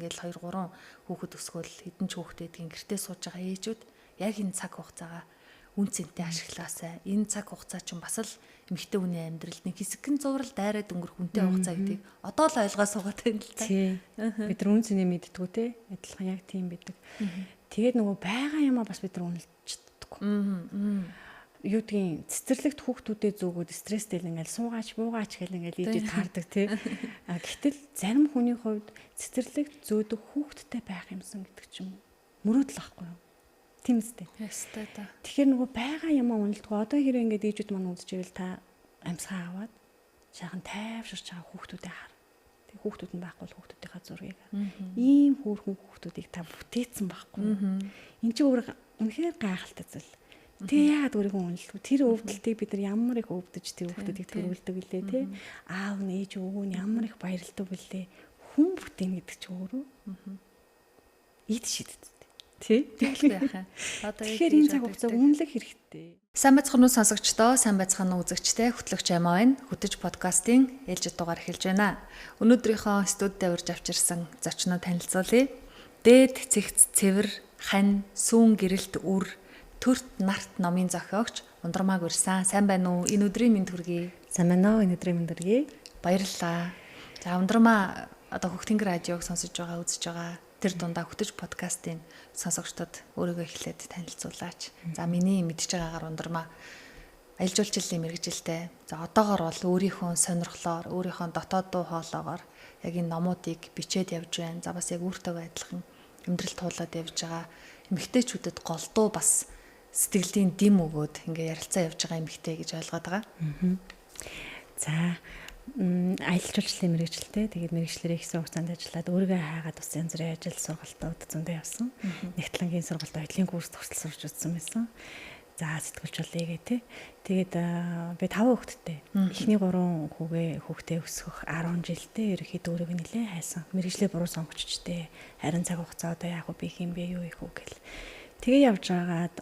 ингээл 2 3 хүүхэд өсгөөл хэдэн ч хүүхэд байдгийн гэртээ сууж байгаа ээжүүд яг энэ цаг хугацаагаа үн цэнтэй ашиглаасай. Энэ цаг хугацаа чинь бас л эмэгтэй хүний амьдралд нэг хэсэгхэн зурал дайраад өнгөрөх үнэтэй хугацаа гэдгийг одоо л ойлгоо суугаад байна л та. Тий. Бид нар үн цэнэ мэддэггүй те. Адилхан яг тийм байдаг. Тэгээд нөгөө байгаа юмаа бас бид нар үнэлж чаддаггүй. Юу гэдгийг цэцэрлэгт хүүхдүүдэд зөөгөөд стресстэй л ингээл суугаач буугаач гэл ингээл ээжээ таардаг тий. А гэтэл зарим хүний хувьд цэцэрлэгт зөөдөг хүүхэдтэй байх юмсан гэдэг чинь мөрөөдөл ахгүй юу? Тийм үстэй. Ястай та. Тэгэхээр нөгөө байгаа юмаа үнэлдэггүй. Одоо хэрэг ингээд ээжүүд маань үзчихвэл та амьсгаа аваад сайхан тайвширч байгаа хүүхдүүдээ хар. Тэг хүүхдүүд нь байхгүй бол хүүхдүүдийнхаа зургийг. Ийм хөөрхөн хүүхдүүдийг та бүтээсэн байхгүй. Энд чинь өөр үнэхээр гайхалтай зүйл. Тэгээ яагаад өөрийгөө үнэлдэггүй? Тэр өвдөлтийг бид нар ямар их өвдөж тэр хүүхдүүдийг төрүүлдэг вүлээ те. Аав нь ээж өвөө нь ямар их баярлдаг вүлээ. Хүн бүтээн гэдэг чинь өөрөө ид шиддэг. Тий. Тэгэл яах юм. Одоо тэгэхээр энэ цаг хугацааг үнэлэх хэрэгтэй. Сайн байцгаана уу сонсогчдоо, сайн байцгаана уу үзэгчдээ. Хөтлөгч Аймаа байна. Хөтөж подкастын ээлжид дугаар эхэлж байна. Өнөөдрийнхөө студид урьж авчирсан зочноо танилцуулъя. Дээд цэгц цэвэр хань сүүн гэрэлт үр төрт нарт номын зохиогч Ундрмааг урьсан. Сайн байна уу? Энэ өдрийн мэнд хүргэе. Сайн байна уу? Энэ өдрийн мэнд хүргэе. Баярлалаа. За Ундрмаа одоо Хөх Тэнгэр радиог сонсож байгаа, үзэж байгаа тэр дундаа хөтөж подкастын сонсогчдод өөрийгөө эхлээд танилцуулаач. За миний мэдж байгаагаар Ундрмаа аялал жуулчлалын мэргэжилтэй. За одоогор бол өөрийнхөө сонирхлоор, өөрийнхөө дотоод дуу хоолоогоор яг энэ номуудыг бичээд явж байна. За бас яг өөртөөгөө адилхан амьдрал туулаад явж байгаа эмэгтэйчүүдэд голдуу бас сэтгэлийн дэм өгөөд ингээ ярилцаа явж байгаа эмэгтэй гэж ойлгоод байгаа. За аялал жуулчлалын мэргэжилтэй. Тэгээд мэргэжлэрээ ихсэн хугацаанд ажиллаад өөрийгөө хайгаад бас янз бүрийн ажил сургалтууд зөндөө явсан. Нэгтлангийн сургалт, оюутлын курс хүртэл сурч үзсэн байсан. За сэтгүүлч болъё гэ тэ. Тэгээд би 5 хүүхэдтэй. Эхний 3 хүүхдээ өсгөх 10 жилдээ ерөнхийдөө өөрийгөө нэлээд хайсан. Мэргэжлээ буруу сонгоччтэй. Харин цаг хугацаа одоо яах вэ? Би хэм бэ? Юу их үү гэл. Тэгээ явж байгаад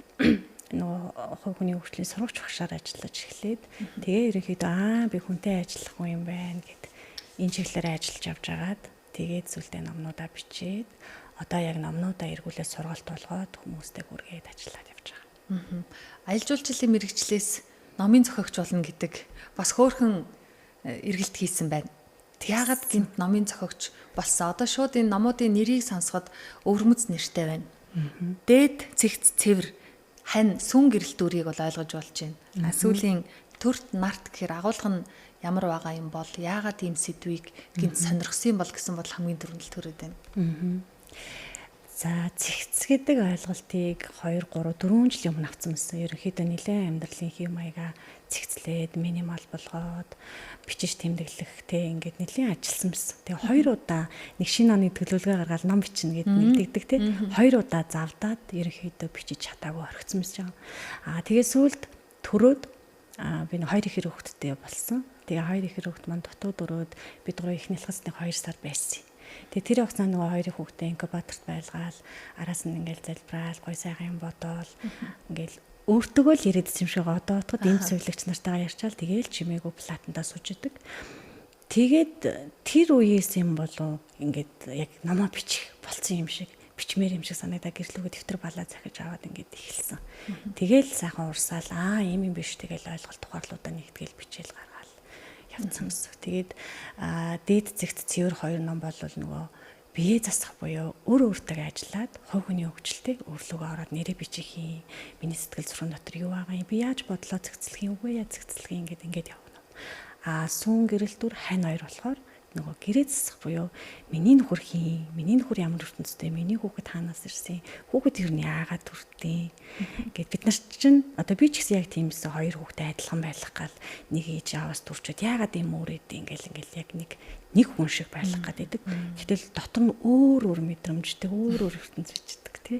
нөгөө хувь хүний хөгжлийн сурагч багшаар ажиллаж эхлээд тэгээ ерөнхийдөө би хүнтэй ажиллах хүн юм байна гэд энэ чиглэлээр ажиллаж явж байгаад тэгээд зүйлдээ номнуудаа бичээд одоо яг номнуудаа эргүүлээд сургалт болгоод хүмүүстэй хүргээд ажиллаад явж байгаа. Аялал жуулчлалын мэргэжлээс номын зохиогч болно гэдэг бас хөөрхөн эргэлт хийсэн байна. Яагаад гинт номын зохиогч болсон? Одоо шууд энэ номуудын нэрийг сонсоход өвөрмөц нэртэй байна. Дээд цэгц цэвэр хань сүн гэрэлт дүрийг бол ойлгож болж байна. Сүүлийн төрт нарт гэхээр агуулга нь ямар байгаа юм бол яагаад ийм сэдвийг гинт сонирхсан бол гэсэн бодол хамгийн түрүүнд л төрөөд байна. За цэгц гэдэг ойлголтыг 2 3 4 жилийн өмнө авсан байсан. Ерөнхийдөө нэлээд амьдралын хэв маягаа цэгцлээд минимал болгоод бичиж тэмдэглэх те ингээд нэлээд ажилласан байсан. Тэгээ 2 удаа нэг шинэ оны төлөвлөгөө гаргаад ном бичнэ гэд нэгдэгдэг те. 2 удаа завдаад ерөнхийдөө бичиж чадаагүй орхисон байсан. Аа тэгээ сүүлд төрөөд би нэг 2 ихэр хүүхэдтэй болсон. Тэгээ 2 ихэр хүүхэд маань дутуу дөрөөд бид гурав их нэлхас нэг 2 сар байсан. Тэгээ тэр хугацаанд нөгөө хоёрын хүүхдээ инкубаторт байлгаал араас нь ингээл залбираал гой сайхан юм бодоол ингээл өөртөөгөө л яриад юм шиг одоотоход энд сувилагч нартайгаа ярьчаал тэгээл чимээгүй платандаа сууж идэг. Тэгээд тэр үеэс юм болов ингээд яг номоо бичих болцсон юм шиг бичмээр юм шиг санагдаа гэрлүүгээ дэвтэр балаа захиж аваад ингээд эхэлсэн. Тэгээл сайхан урсаал ийм юм биш тэгэл ойлголт ухаарлуудаа нэгтгэл бичээл гаргаал явцсан гэсэн. Тэгээд дээд зэгт цэвэр хоёр ном бол нөгөө бие засах буюу өөр өөртөө ажиллаад хувь хүний хөгжилтэй өөрлөгөө ороод нэрээ бичих юм. Миний сэтгэл зүрхэн дотор юу байгаа юм? Би яаж бодлоо зэгцлэх юм? Үгүй яа зэгцлэх юм гэд ингээд явна. А сүүн гэрэл дүр хань хоёр болохоор нөгөө гэрээ засах буюу миний нөхөр хин, миний нөхөр ямар ертөнцтэй, миний хүүхэд хаанаас ирсэн, хүүхэд ер нь яагаад төрдөө гэд бид нар чинь одоо би ч гэсэн яг тиймсэн хоёр хүүхдээ адилхан байх гал нэг ээж аваас төрчөөд яагаад ийм өөрөөд ингээл ингээл яг нэг хүн шиг байх гад идэг. Гэтэл дотор нь өөр өөр мэдрэмжтэй, өөр өөр ертөнц бичдэг тий.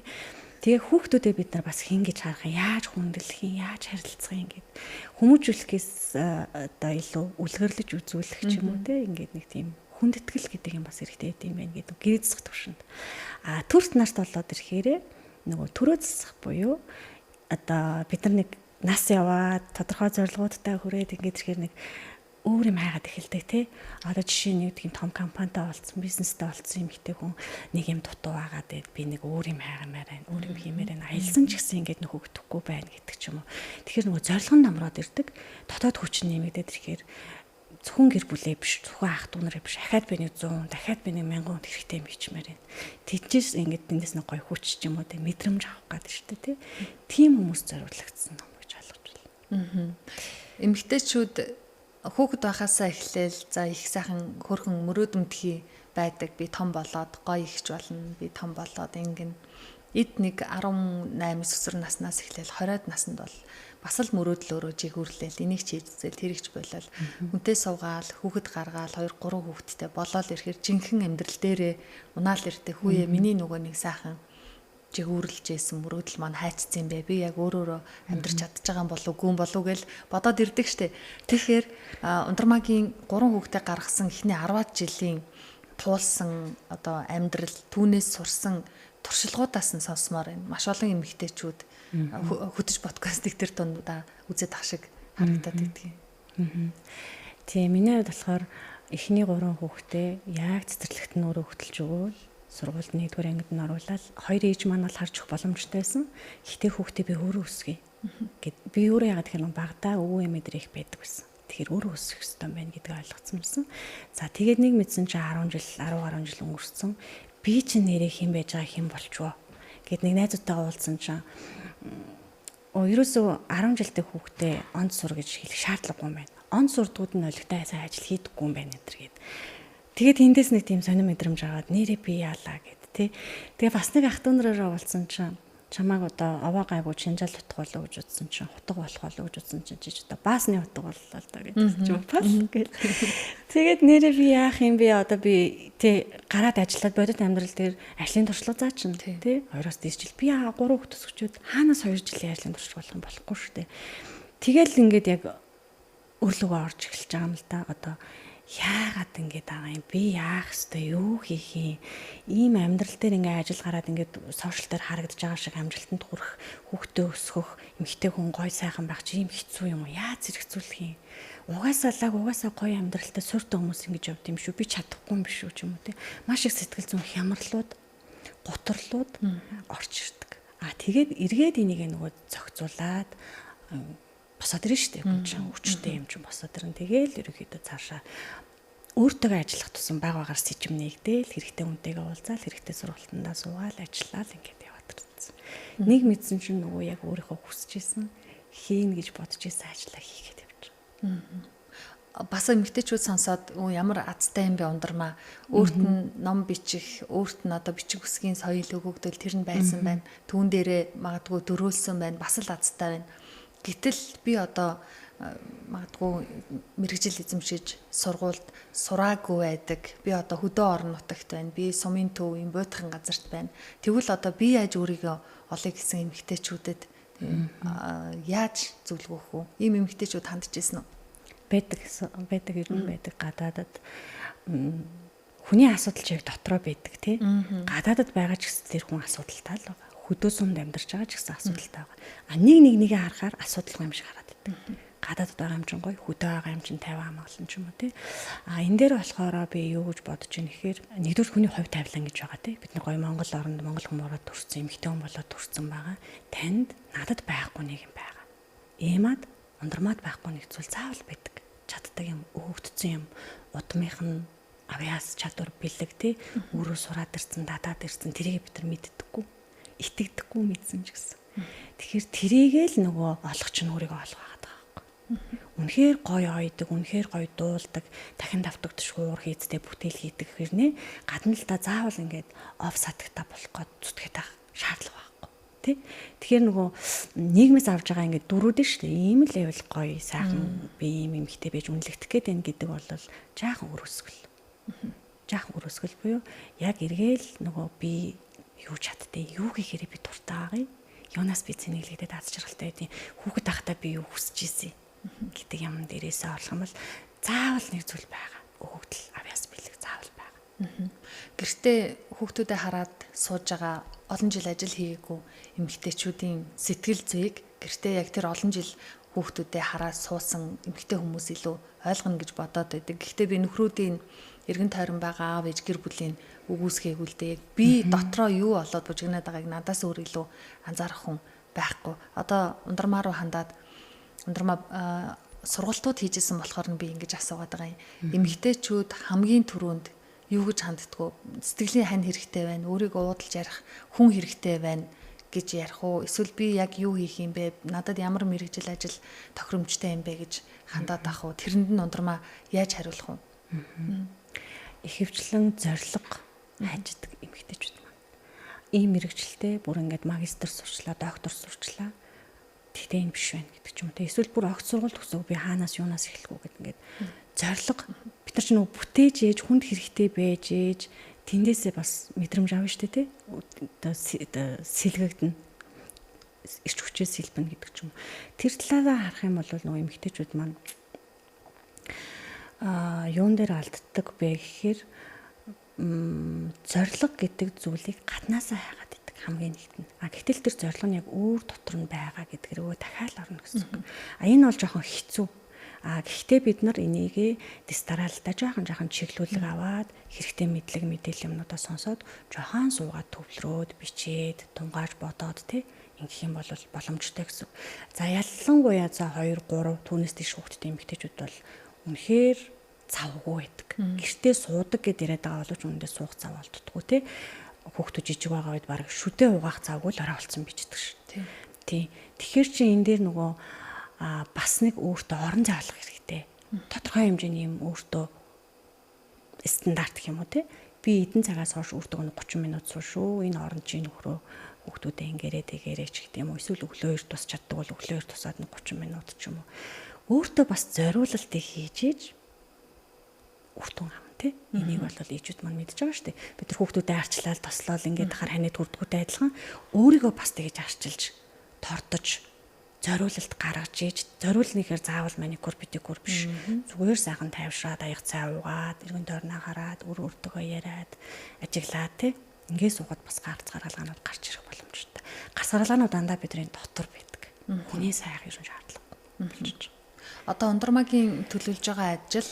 Тэгээ хүүхдүүдээ бид нар бас хин гэж харах юм, яаж хүндлэх юм, яаж харилцах юм гэд хүмүүжүүлэхээс одоо илүү үлгэрлэж үзүүлэх ч юм уу те ингээд нэг тийм хүндэтгэл гэдэг юм бас хэрэгтэй юм байна гэдэг гэрээ засах төвшөнд. А төрт нарт болоод ирэхээрээ нөгөө төрөө засах буюу одоо бид нар нэг нас яваад тодорхой зорилгоудтай хүрээд ингээд ирэхээр нэг Өөр юм хайгаад эхэлдэг тий. Одоо жишээ нь юу гэдгийг том компанитай болцсон, бизнестэй болцсон эмэгтэй хүн нэг юм дутуу байгаад байд би нэг өөр юм хайгамаар байна, өөр юм хиймээр байна. Аялсан ч гэсэн ингээд нөхөгдөхгүй байна гэдэг ч юм уу. Тэгэхээр нөгөө зорилго нь намраад ирдэг. Дотоод хүч нэмэгдээд ирэхээр зөвхөн гэр бүлээ биш, зөвхөн ах дүү нараа биш. Дахиад би нэг 100, дахиад би нэг 1000 хүнд хэрэгтэй юм бичмээр байна. Тэгжээс ингээд эндээс нэг гоё хүч ч юм уу тэ мэдрэмж авах гэдэг шүү дээ тий. Тийм хүмүүс зориулагдсан ном гэж ойлгож байна. Эмэгтэйчүүд хүүхэд байхасаа эхлээл за их сайхан хөрхөн мөрөөдөмтгий байдаг. Би том болоод гоё ихч болно. Би том болоод ингэн эд нэг 18 өсвөр наснаас эхлээл 20-од наснд бол бас л мөрөөдлөөрөө жигүүрлээл энийг ч хийж үзэл тэрийг ч болол хүнтэй суугаал хүүхэд гаргаал 2 3 хүүхэдтэй болоол ирэхэр жинхэнэ амьдрал дээрээ унаал ирдэг. Хүүе миний нөгөө нэг сайхан жигүүрлж исэн мөрөөдөл маань хайцсан юм бэ. Би яг өөрөөрөө амьдрч чадж байгаа юм болов уу, гүн болов уу гэл бодоод ирдэг штэ. Тэгэхээр Ундрмаагийн 3 хүүхдээ гаргасан эхний 10-аад жилийн туулсан одоо амьдрал түүнээс сурсан туршлагуудаас нь сонсомоор байна. Маш олон эмэгтэйчүүд хөтөж подкастыг тэр дундаа үзээд ах шиг харагдаад байдгийг. Тийм, миний хувьд болохоор эхний 3 хүүхдээ яг цэцэрлэгт нь өөрөө хөтөлж өгөөл сургуульд 1-р ангид нь оруулаад хоёр ээж маань бол харж өгөх боломжтой байсан. Гэхдээ хүүхдээ би өөрөө өсгөе гэд би өөрөө яагаад тэгэхээр багадаа өвөө эмээ их байдаг байсан. Тэгэхээр өөрөө өсгөх ёстой юм байна гэдгийг ойлгоцсон юмсан. За тэгээд нэг мэдсэн чинь 10 жил 10 гаруй жил өнгөрцөн. Би чинь нэрээ хэн байж байгаа хэн болчихвоо гэд нэг найзуудтайгаа уулзсан чинь ерөөсөө 10 жилтэй хүүхдээ онд сур гэж хэлэх шаардлагагүй юм байна. Онд сурдгууд нь олигтой сайн ажил хийдэггүй юм байна энэ төр гэд. Тэгээд тэндээс нэг тийм сонир мэдрэмж аваад нэрээ би яалаа гэд тий. Тэгээ бас нэг ах トゥ нараараа уулзсан чинь чамааг одоо овоо гайгүй чинжаал утга болоо гэж утсан чинь хутга болох болоо гэж утсан чинь чи одоо баасны хутга боллоо л доо гэж чи бас гэл. Тэгээд нэрээ би яах юм бэ одоо би тий гараад ажиллаад бодит амьдрал дээр ажлын туршлага заа чинь тий 2-оос 10 жил би 3 хүүхд өсгчөөд хаанаас 2 жилийн ажлын туршлага болох юм болохгүй шүү дээ. Тэгэл ингээд яг өрлөгөө орж эхэлж байгаа юм л да. Одоо яагаад ингэж байгаа юм би яах ёстой юу хийх юм ийм амьдрал дээр ингээ ажил гараад ингээд сошиал дээр харагдаж байгаа шиг амжилтанд хүрэх хүүхдээ өсгөх эмэгтэй хүн гой сайхан байх чи ийм хэцүү юм уу яаж зэрэгцүүлэх юм угаасаа лаг угаасаа гоё амьдралтай сууртай хүмүүс ингэж явд юм шүү би чадахгүй юм биш үү ч юм уу те маш их сэтгэл зүйн хямралууд гутрлууд орж ирдэг. А тэгээд эргээд энийг нөгөө зохицуулаад босоод ирнэ шүү дээ. Хүн чинь хүчтэй юм чинь босоод ирнэ. Тэгээл ерөнхийдөө цаашаа өөртөөгөө ажиллах тусам баг багаар сэжим нэгдээл хэрэгтэй хүнтэйгээ уулзаал хэрэгтэй сургалтандаа суугаал ажиллаал ингээд яваад ирсэн. Нэг мэдсэн чинь нөгөө яг өөрийнхөө хүсэж исэн хийн гэж бодож исэн ажлаа хийгээд явж байгаа. Бас эмэгтэйчүүд сонсоод ямар азтай юм бэ Ундрмаа. Өөрт нь ном бичих, өөрт нь одоо бичиг үсгийн соёл өгөгдөл тэр нь байсан байна. Түүн дээрээ магадгүй дөрөөлсөн байна. Бас л азтай байна. Гэтэл би одоо магадгүй мэргэжил эзэмшиж сургуульд сураагүй байдаг. Би одоо хөдөө орон нутагт байна. Би сумын төв юм буйтхан газарт байна. Тэгвэл одоо би яаж өөрийгөө олъё гэсэн эмэгтэйчүүдэд яаж зөвлөгөө өгөх вэ? Ийм эмэгтэйчүүд хандж ирсэн үү? Байдаг ер нь байдаг. Гадаадад хүний асуудал ч яг дотроо байдаг тий. Гадаадад байгаа ч гэсэн тэр хүн асуудалтай л байгаа. Хөдөө сумд амьдарч байгаа ч гэсэн асуудалтай байгаа. А нэг нэгээ харахаар асуудалгүй юм шиг хараад байдаг. Гадаадд байгаа юм чинь гоё, хөдөө байгаа юм чинь 50 амгалан ч юм уу тий. А энэ дээр болохоор би юу гэж бодож ийн гэхээр нэгдүгээр хүний хувь тавилан гэж байгаа тий. Бид нар гоё Монгол оронд Монгол хүн болоод төрсэн, эмэгтэй хүн болоод төрсэн байгаа. Танд надад байхгүй нэг юм байгаа. Эмад ундрмаад байхгүй нэг зүйл заавал байдаг. Чаддаг юм, өгөгдсөн юм, удмынх нь авьяас чадвар бэлэг тий. Өөрөө сураад ирсэн, дадаад ирсэн тэрийг бид нар мэддэггүй. Итгэдэггүй мэдсэн ч гэсэн. Тэгэхээр тэрийгээ л нөгөө олох чинь өөрийгөө олох байгаа байхгүй. Үнэхээр гоё ойдог, үнэхээр гоё дуулдаг, дахин давтагдшгүй уур хийцтэй бүтээл хийдэг хэрнээ гадна л та заавал ингээд оф садагта болох гээд зүтгээд байх шаардлага байхгүй. Тэ? Тэгэхээр нөгөө нийгмээс авж байгаа ингээд дөрүүд нь шүү дээ. Ийм л байвал гоё, сайхан би ийм эмэгтэй байж үнэлэгдэх гээд байна гэдэг бол жаахан өрөөсгөл. Жаахан өрөөсгөл буюу яг эргээл нөгөө би юу чаддээ, юу хийхээрээ би дуртай байгаа юм. Юунаас би цэнэглэгдээд аз жаргалтай байдیں۔ Хүүхэд байхдаа би юу хүсэж ийсэн гэдэг юм дээрээсээ олох юм бол заавал нэг зүйл байгаа. Өгөгдөл авьяас бэлэг заавал байгаа. Гэртээ хүүхдүүдэд хараад сууж байгаа олон жил ажил хийгээгүй эмэгтэйчүүдийн сэтгэл зүйг гэртээ яг тэр олон жил Хүүхдүүдээ хараад суусан эмэгтэй хүмүүс илүү ойлгоно гэж бодоод байдаг. Гэхдээ би нөхрүүдийн эргэн тойрон байгаа аав ээж гэр бүлийн үгүйсгээгүү л дээ. Яг би дотроо юу болоод бужигнаад байгааг надаас өөр илүү анзаарах хүн байхгүй. Одоо Ундрмаа руу хандаад, Ундрмаа сургалтууд хийжсэн болохоор нь би ингэж асуугаад байгаа юм. Эмэгтэйчүүд хамгийн түрүүнд юу гэж ханддаггүй? Сэтгэлийн хань хэрэгтэй байна, өөрийгөө уудалж ярих хүн хэрэгтэй байна гэж ярих уу? Эсвэл би яг юу хийх юм бэ? Надад ямар мэргэжил, ажил тохиромжтой юм бэ гэж хандаад ах уу? Тэрэнд нь Ундрмаа яаж хариулах вэ? Ихэвчлэн зориг хайждаг эмэгтэйчүүд маань. Ийм мэргэжилтэй бүр ингээд магистр сурчлаа, доктор сурчлаа. Тэгтээ энэ биш байна гэдэг ч юм уу. Эсвэл бүр огт сургууль төгсөөг би хаанаас юунаас эхлэх үү гэдэг ингээд зориг бид нар ч нөгөө бүтээж ээж хүнд хэрэгтэй байж ээж тэндээсээ бас мэдрэмж авна шүү дээ, тий. Одоо сэлгэгдэнэ. Ирч хүчээ сэлбэнэ гэдэг ч юм уу. Тэр талаараа харах юм бол нөгөө эмэгтэйчүүд маань юун дээр алддаг бэ гэхээр зориг гэдэг зүйлийг гаднаасаа хайгаад идэг хамгийн нэгт нь. А гэтэл тэр зориг нь яг өөр дотор нь байгаа гэдгээр өө дахиад орно гэсэн үг. А энэ бол жоохон хэцүү. А гэхдээ бид нар энийгээ дистаралдаа жоохон чиглүүлэг аваад хэрэгтэй мэдлэг мэдээлэл юмнуудаа сонсоод жоохон суугаад төвлөрөөд бичээд тунгааж бодоод тий ингэх юм бол боломжтой гэсэн. За ялангуяа за 2 3 түүнээс тийш хүүхдтэй эмэгтэйчүүд бол үнэхээр цавгүй байдаг. Гэртээ суудаг гэд яриад байгаа боловч үүндээ суух цав олддоггүй тий. Хүүхдүүд жижиг байгаа үед бараг шүдэ угаах завгүй л орой болсон бичдэг ш. Тий. Тэгэхээр чи энэ дээр нөгөө бас нэг өөртөө орон зай олох хэрэгтэй. Тодорхой хэмжээний юм өөртөө стандарт гэх юм уу те. Би эдэн цагаас хойш өөртөө 30 минут суу шүү. Энэ орон чи нөхрөө хүүхдүүдээ ингээрээ тэгээрээ ч гэдэг юм уу. Эсвэл өглөө эрт тусч чаддаг бол өглөө эрт тусаад 30 минут ч юм уу. Өөртөө бас зориулалтыг хийж иж үр дүн авна те. Энийг бол ээжүүд маань мэдж байгаа шүү дээ. Бид нар хүүхдүүдэд арчлал, тослол ингээд хахаар ханиад хүрдгүүтэй адилхан өөрийгөө бас тэгэж арчилж, тордож зориулалт гаргаж иж, зориулныхэр заавал маникюр, педикюр биш. Зүгээр сайхан тайвшраад, аяг цай уугаад, эргэн тойрноо хараад, үр өртөгөө яриад, ажиглаад тий. Ингээд суугаад бас гарц гаргалгаанууд гарч ирэх боломжтой. Гарц гаргалгаанууд дандаа бидний дотор байдаг. Хүний сайх ерөн шаардлагагүй болчих. Одоо Ундрмаагийн төлөвлөж байгаа ажил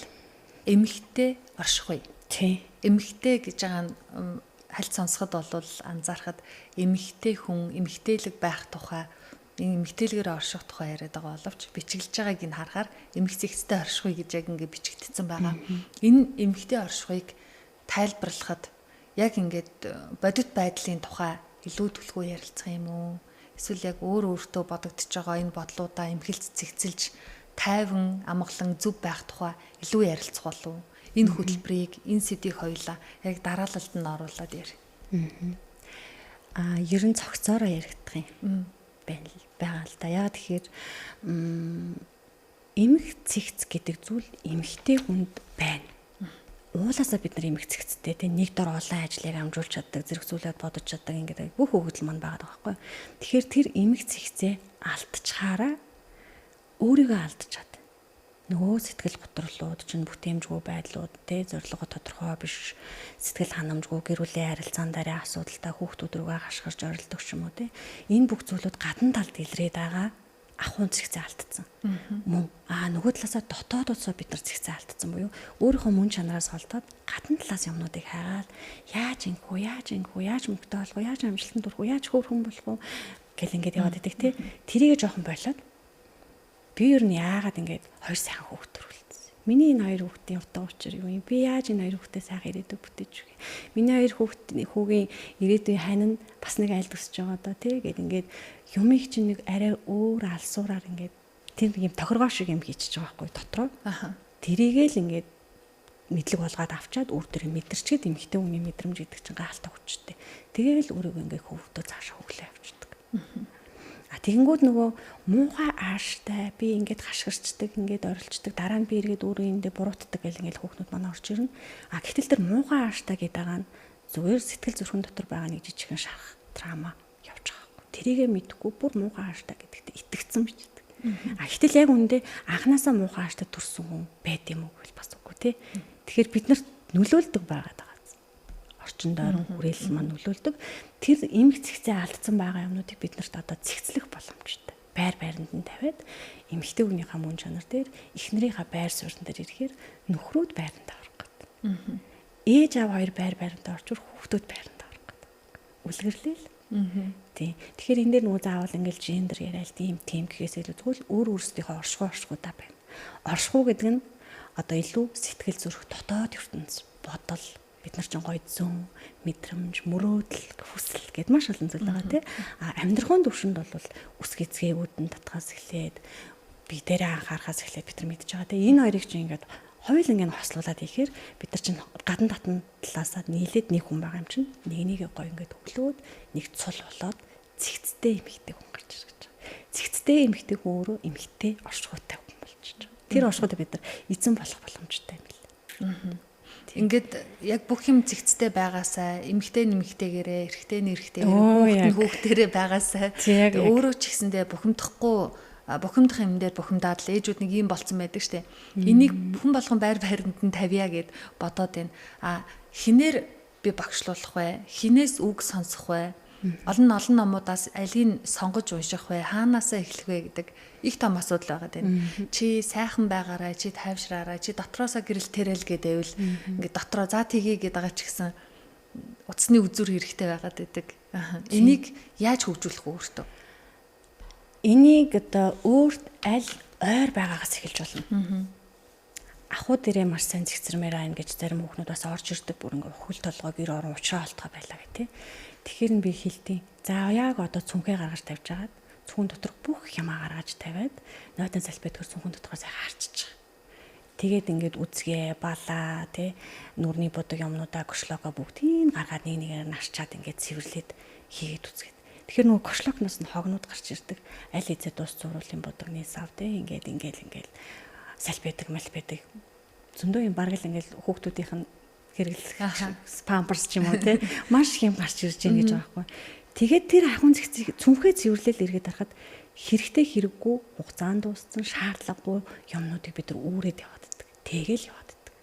эмэгтэй оршихуй. Тий. Эмэгтэй гэж байгаа нь хальт сонсоход бол анзаархад эмэгтэй хүн, эмэгтэйлэг байх тухай, эмэгтэйлгээр орших тухай яриад байгаа боловч бичиглэж байгааг нь харахаар эмэг зэгцтэй оршихуй гэж яг ингэ бичигдсэн байгаа. Энэ эмэгтэй оршихуйг тайлбарлахад яг ингээд бодит байдлын тухай илүү түлхүү ярилцах юм уу? Эсвэл яг өөр өөртөө бодогдож байгаа энэ бодлуудаа эмхэлц цэгцэлж тайван, амгалан, зөв байх тухай илүү ярилцах болов уу? Энэ хөтөлбөрийг, энэ сэдвийг хоёулаа яг дараалалд нь оруулаад яри. Ер нь цогцоороо яригдах юм байна байгаа л да. Яг тэгэхээр эмх цэгц гэдэг зүйл эмхтэй хүнд байна. Уулаасаа бид нар эмх цэгцтэй тийм нэг дор олон ажлыг амжуулж чаддаг, зэрэг зүйлээд бодож чаддаг ингээд бүх өгөгдөл манд байгаа байхгүй. Тэгэхээр тэр эмх цэгцээ алдчихаараа өөрийгөө алдчихад нөгөө сэтгэл готрлууд чинь бүтээмжгүй байдлууд те зорилгоо тодорхой биш, сэтгэл ханамжгүй, гэр бүлийн харилцаан дээрээ асуудалтай, хүүхдүүд рүүгээ хашгирч орилдог ч юм уу те. Энэ бүх зүйлүүд гадна талд илрээд байгаа ахуйн зэгцээ алдсан. Мөн нөгөө талаасаа дотоодоосоо бид нар зэгцээ алдсан буюу өөрийнхөө мөн чанараас холдоод гадна талаас юмнуудыг хайгаал яаж ингэх үү, яаж ингэх үү, яаж мөнгөтэй болох уу, яаж амжилтанд хүрэх үү, яаж хөөрхөн болох уу гэл ингээд яваад идэг те. Тэрийгэ жоохон болоод би ер нь яагаад ингээд хоёр сайхан хүүхд төрүүлсэн. Миний энэ хоёр хүүхдийн утга учир юу юм? Би яаж энэ хоёр хүүхдээ сайхан ирээдүй бүтээж өгье? Миний хоёр хүүгийн ирээдүйн хань нь бас нэг айлд өсөж байгаа доо тий гэд ингээд юмыг чинь нэг арай өөр алсуураар ингээд тэр нэг юм тохиргоо шиг юм хийчихэж байгаа байхгүй дотроо. Тэрийгээ л ингээд мэдлэг болгоод авчаад өөр төрөө мэдэрчгээд эмэгтэй хүний мэдрэмж гэдэг чинь гайхалтай хүчтэй. Тэгээл өөрийгөө ингээд хөвгдөө цаашаа хөглөө явчихдаг. А тэгэнгүүт нөгөө муухай ааштай би ингээд хашгирчдаг, ингээд орилчдаг, дараа нь би эргээд өөрөө эндээ буруутдаг гэл ингээд хүүхнүүд манай орж ирнэ. А гэтэл тэр муухай ааштай гэдэг байгаа нь зүгээр сэтгэл зүрхэн дотор байгаа нэг жижигхэн шарах трама явж байгаа байхгүй. Тэрийгэ мэдхгүй бүр муухай ааштай гэдэгт итгэцэн бичдэг. А гэтэл яг үндэ анханасаа муухай ааштай төрсөн хүн байд юм уу гэвэл бас үгүй тий. Тэгэхээр бид нарт нөлөөлдөг байгаа даа. Орчин дойрон хүрээлэл маань нөлөөлдөг. Тэр эмх цэгцээ алдсан байгаа юмнуудыг бид нарт одоо цэгцлэх боломжтой. Байр байранд нь тавиад эмэгтэй хүнийхээ мөн чанар дээр эхнэрийнхээ байр суурин дээр ирэхээр нөхрүүд байранд орох гэдэг. Ээж аав хоёр байр байранд орчвол хүүхдүүд байранд орох гэдэг. Үлгэрлээл. Тийм. Тэгэхээр энэ дээр нөгөө заавал ингээл гендер яриад тийм тийм гэхээс илүү зүгээр л өөр өөрсдийнхөө оршихуй оршихуйдаа байна. Оршихуй гэдэг нь одоо илүү сэтгэл зүрх дотоод ертөнц бодол бид нар ч гоё зүүн, мэдрэмж, мөрөөдөл, хүсэл гэд маш олон зүйл байгаа тий. А амьдрахын төвшөнд бол үсг эзгээгүүд нь татхаас эхлээд би дээрээ анхаарахаас эхлээд бид нар мэдж байгаа тий. Энэ хоёрыг чинь ингээд хоёул ингээд хослуулад ихээр бид нар чинь гадна татна талаасаа нийлээд нэг хүн байгаа юм чинь нэг нэгээ гоё ингээд өглөөд нэг цул болоод цэгцтэй эмэгтэй хүн гарч ирж байгаа. Цэгцтэй эмэгтэй хүн өөрөө эмэгтэй оршихуйтай хүн болчихж байгаа. Тэр оршихуйтай бид нар эзэн болох боломжтой юм бэл. Ингээд яг бүх юм зэгцтэй байгаасаа эмэгтэй нэмэгтэйгээрээ, эрэгтэй нь эрэгтэйгээрээ, хүүхэд нь хүүхдэрээ байгаасаа өөрөө ч гэсэндээ бухимдахгүй бухимдах юм дээр бухимдаад л ээжүүд нэг юм болцсон байдаг штэ. Энийг хүн болгон байр байранд нь тавья гэд бодоод байна. А хинээр би багшлуулах вэ? Хинээс үг сонсох вэ? Олон олон номуудаас алийг сонгож унших вэ? Хаанаасаа эхлэх вэ гэдэг их том асуудал байгаа байна. Чи сайхан байгаарай, чи тайвшраарай, чи дотроосоо гэрэлтэрэл гэдээвэл ингээд дотроо за тгий гэдэг байгаа ч гэсэн утасны үзүүр хэрэгтэй байгаад байдаг. Энийг яаж хөгжүүлэх вэ өөртөө? Энийг одоо өөрт аль ойр байгаагаас эхэлж болно. Ахуй дээрээ маш сайн зэгцэрмээр байна гэж зарим хүүхнүүд бас орж ирдэг. Бүр ингээ хөл толгой гэр орон уучраа олтгой байлаа гэх тээ. Тэгэхээр нь би хэлтий. За яг одоо цүнхээ гаргаж тавьж агаад цүнхэн доторх бүх юмаа гаргаж тавиад нойтон салфеткээр цүнхэн доторхоо сайн харчиж. Тэгээд ингээд үзгээ, балаа, тэ нүрний будаг юмнуудаа гошлогоо бүгдийг гаргаад нэг нэгээр нарчаад ингээд цэвэрлээд хийгээд үзгээд. Тэгэхээр нөгөө гошлогноос нь хогнууд гарч ирдэг. Аль эзээ дус зуруулын будагны сав тэ ингээд ингээд ингээд салфетик, малфетик зөндөө юм бараг л ингээд хүүхдүүдийнх нь хэрэглэх памперс ч юм уу те маш их юм гарч ирж байна гэж байгаа байхгүй. Тэгээд тэр ахуйн зэгцийг цүнхээ цэвэрлэл эргээд харахад хэрэгтэй хэрэггүй хугацаанд дууссан шаардлагагүй юмнуудыг бид нар үүрээд яваад иддэг. Тэгээл яваад иддэг.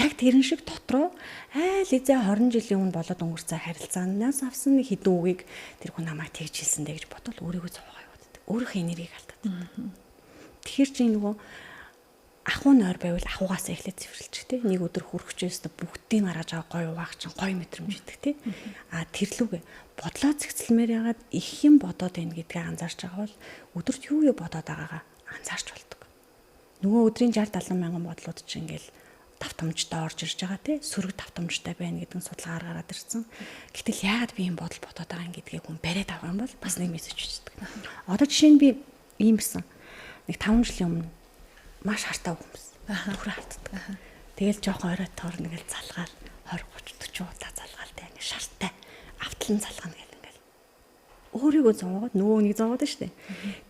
Яг тэрэн шиг дотроо айл эзээ 20 жилийн өмнө болоод өнгөрцөн харилцаанаас авсан нэг хідэн үгийг тэр хүн намайг тэгж хэлсэн дээ гэж бодвол өөрийгөө зовоогоо яваад иддэг. Өөрийнхөө энергийг алдаад иддэг. Тэгэхээр чи нөгөө ахуй нойр байвал ахуйгаас эхлээд цэвэрлчих тий. Нэг өдөр хүрхчээс бүгдийг гаргаж байгаа гоё угаах чинь гоё мэдрэмж идэг тий. А тэрлүүгээ бодлоо зэгцлэмээр ягаад их юм бодоод байна гэдгээ анзаарч байгаа бол өдөрт юу юу бодоод байгаагаа анзаарч болдог. Нөгөө өдрийн 60 70 мянган бодлууд чинь ингээл давтамжтай орж ирж байгаа тий. Сөрөг давтамжтай байна гэдэг нь судалгаар гараад ирсэн. Гэтэл яагаад би юм бодол бодоод байгаа юм гэдгийг хүн бариад авах юм бол бас нэг мессеж бичдэг. Одоо жишээ нь би ийм байсан. Нэг 5 жилийн өмнө маш хартай хүмүүс. Нүрээ хартдаг. Тэгэл жоохон орой тоор нэгэл залгаал 20 30 40 удаа залгаал тэ ингэ шартай автлан залгана гэл ингээл. Өөрийгөө зовоогоод нөгөө нэг зовоод штэ.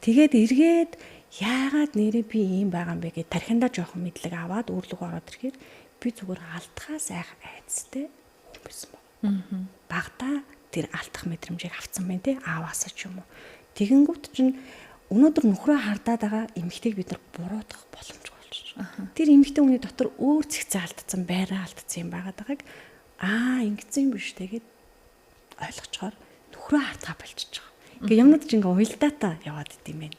Тэгээд эргээд яагаад нэрээ би ийм байгаа юм бэ гэж тархиндаа жоохон мэдлэг аваад өөрлөгөө ороод ирэхээр би зүгээр алдахаас айх айдастай хүн байсан баг. Багада тэр алдах мэдрэмжийг авцсан байна те ааваасаа ч юм уу. Тэгэнгүүт чинь өнөөдөр нөхрөө хардаад байгаа эмэгтэйг бид нар буруутгах боломжгүй болчих. Тэр эмэгтэй хүний дотор өөр зэгцээ алдсан, байраа алдсан юм байгаад байгааг аа ингэсэн юм биш тэгээд ойлгочоор нөхрөө хардгаа болчихж байгаа. Ингээ юмнууд чинь ингээ уялдаатай яваад идэм байх.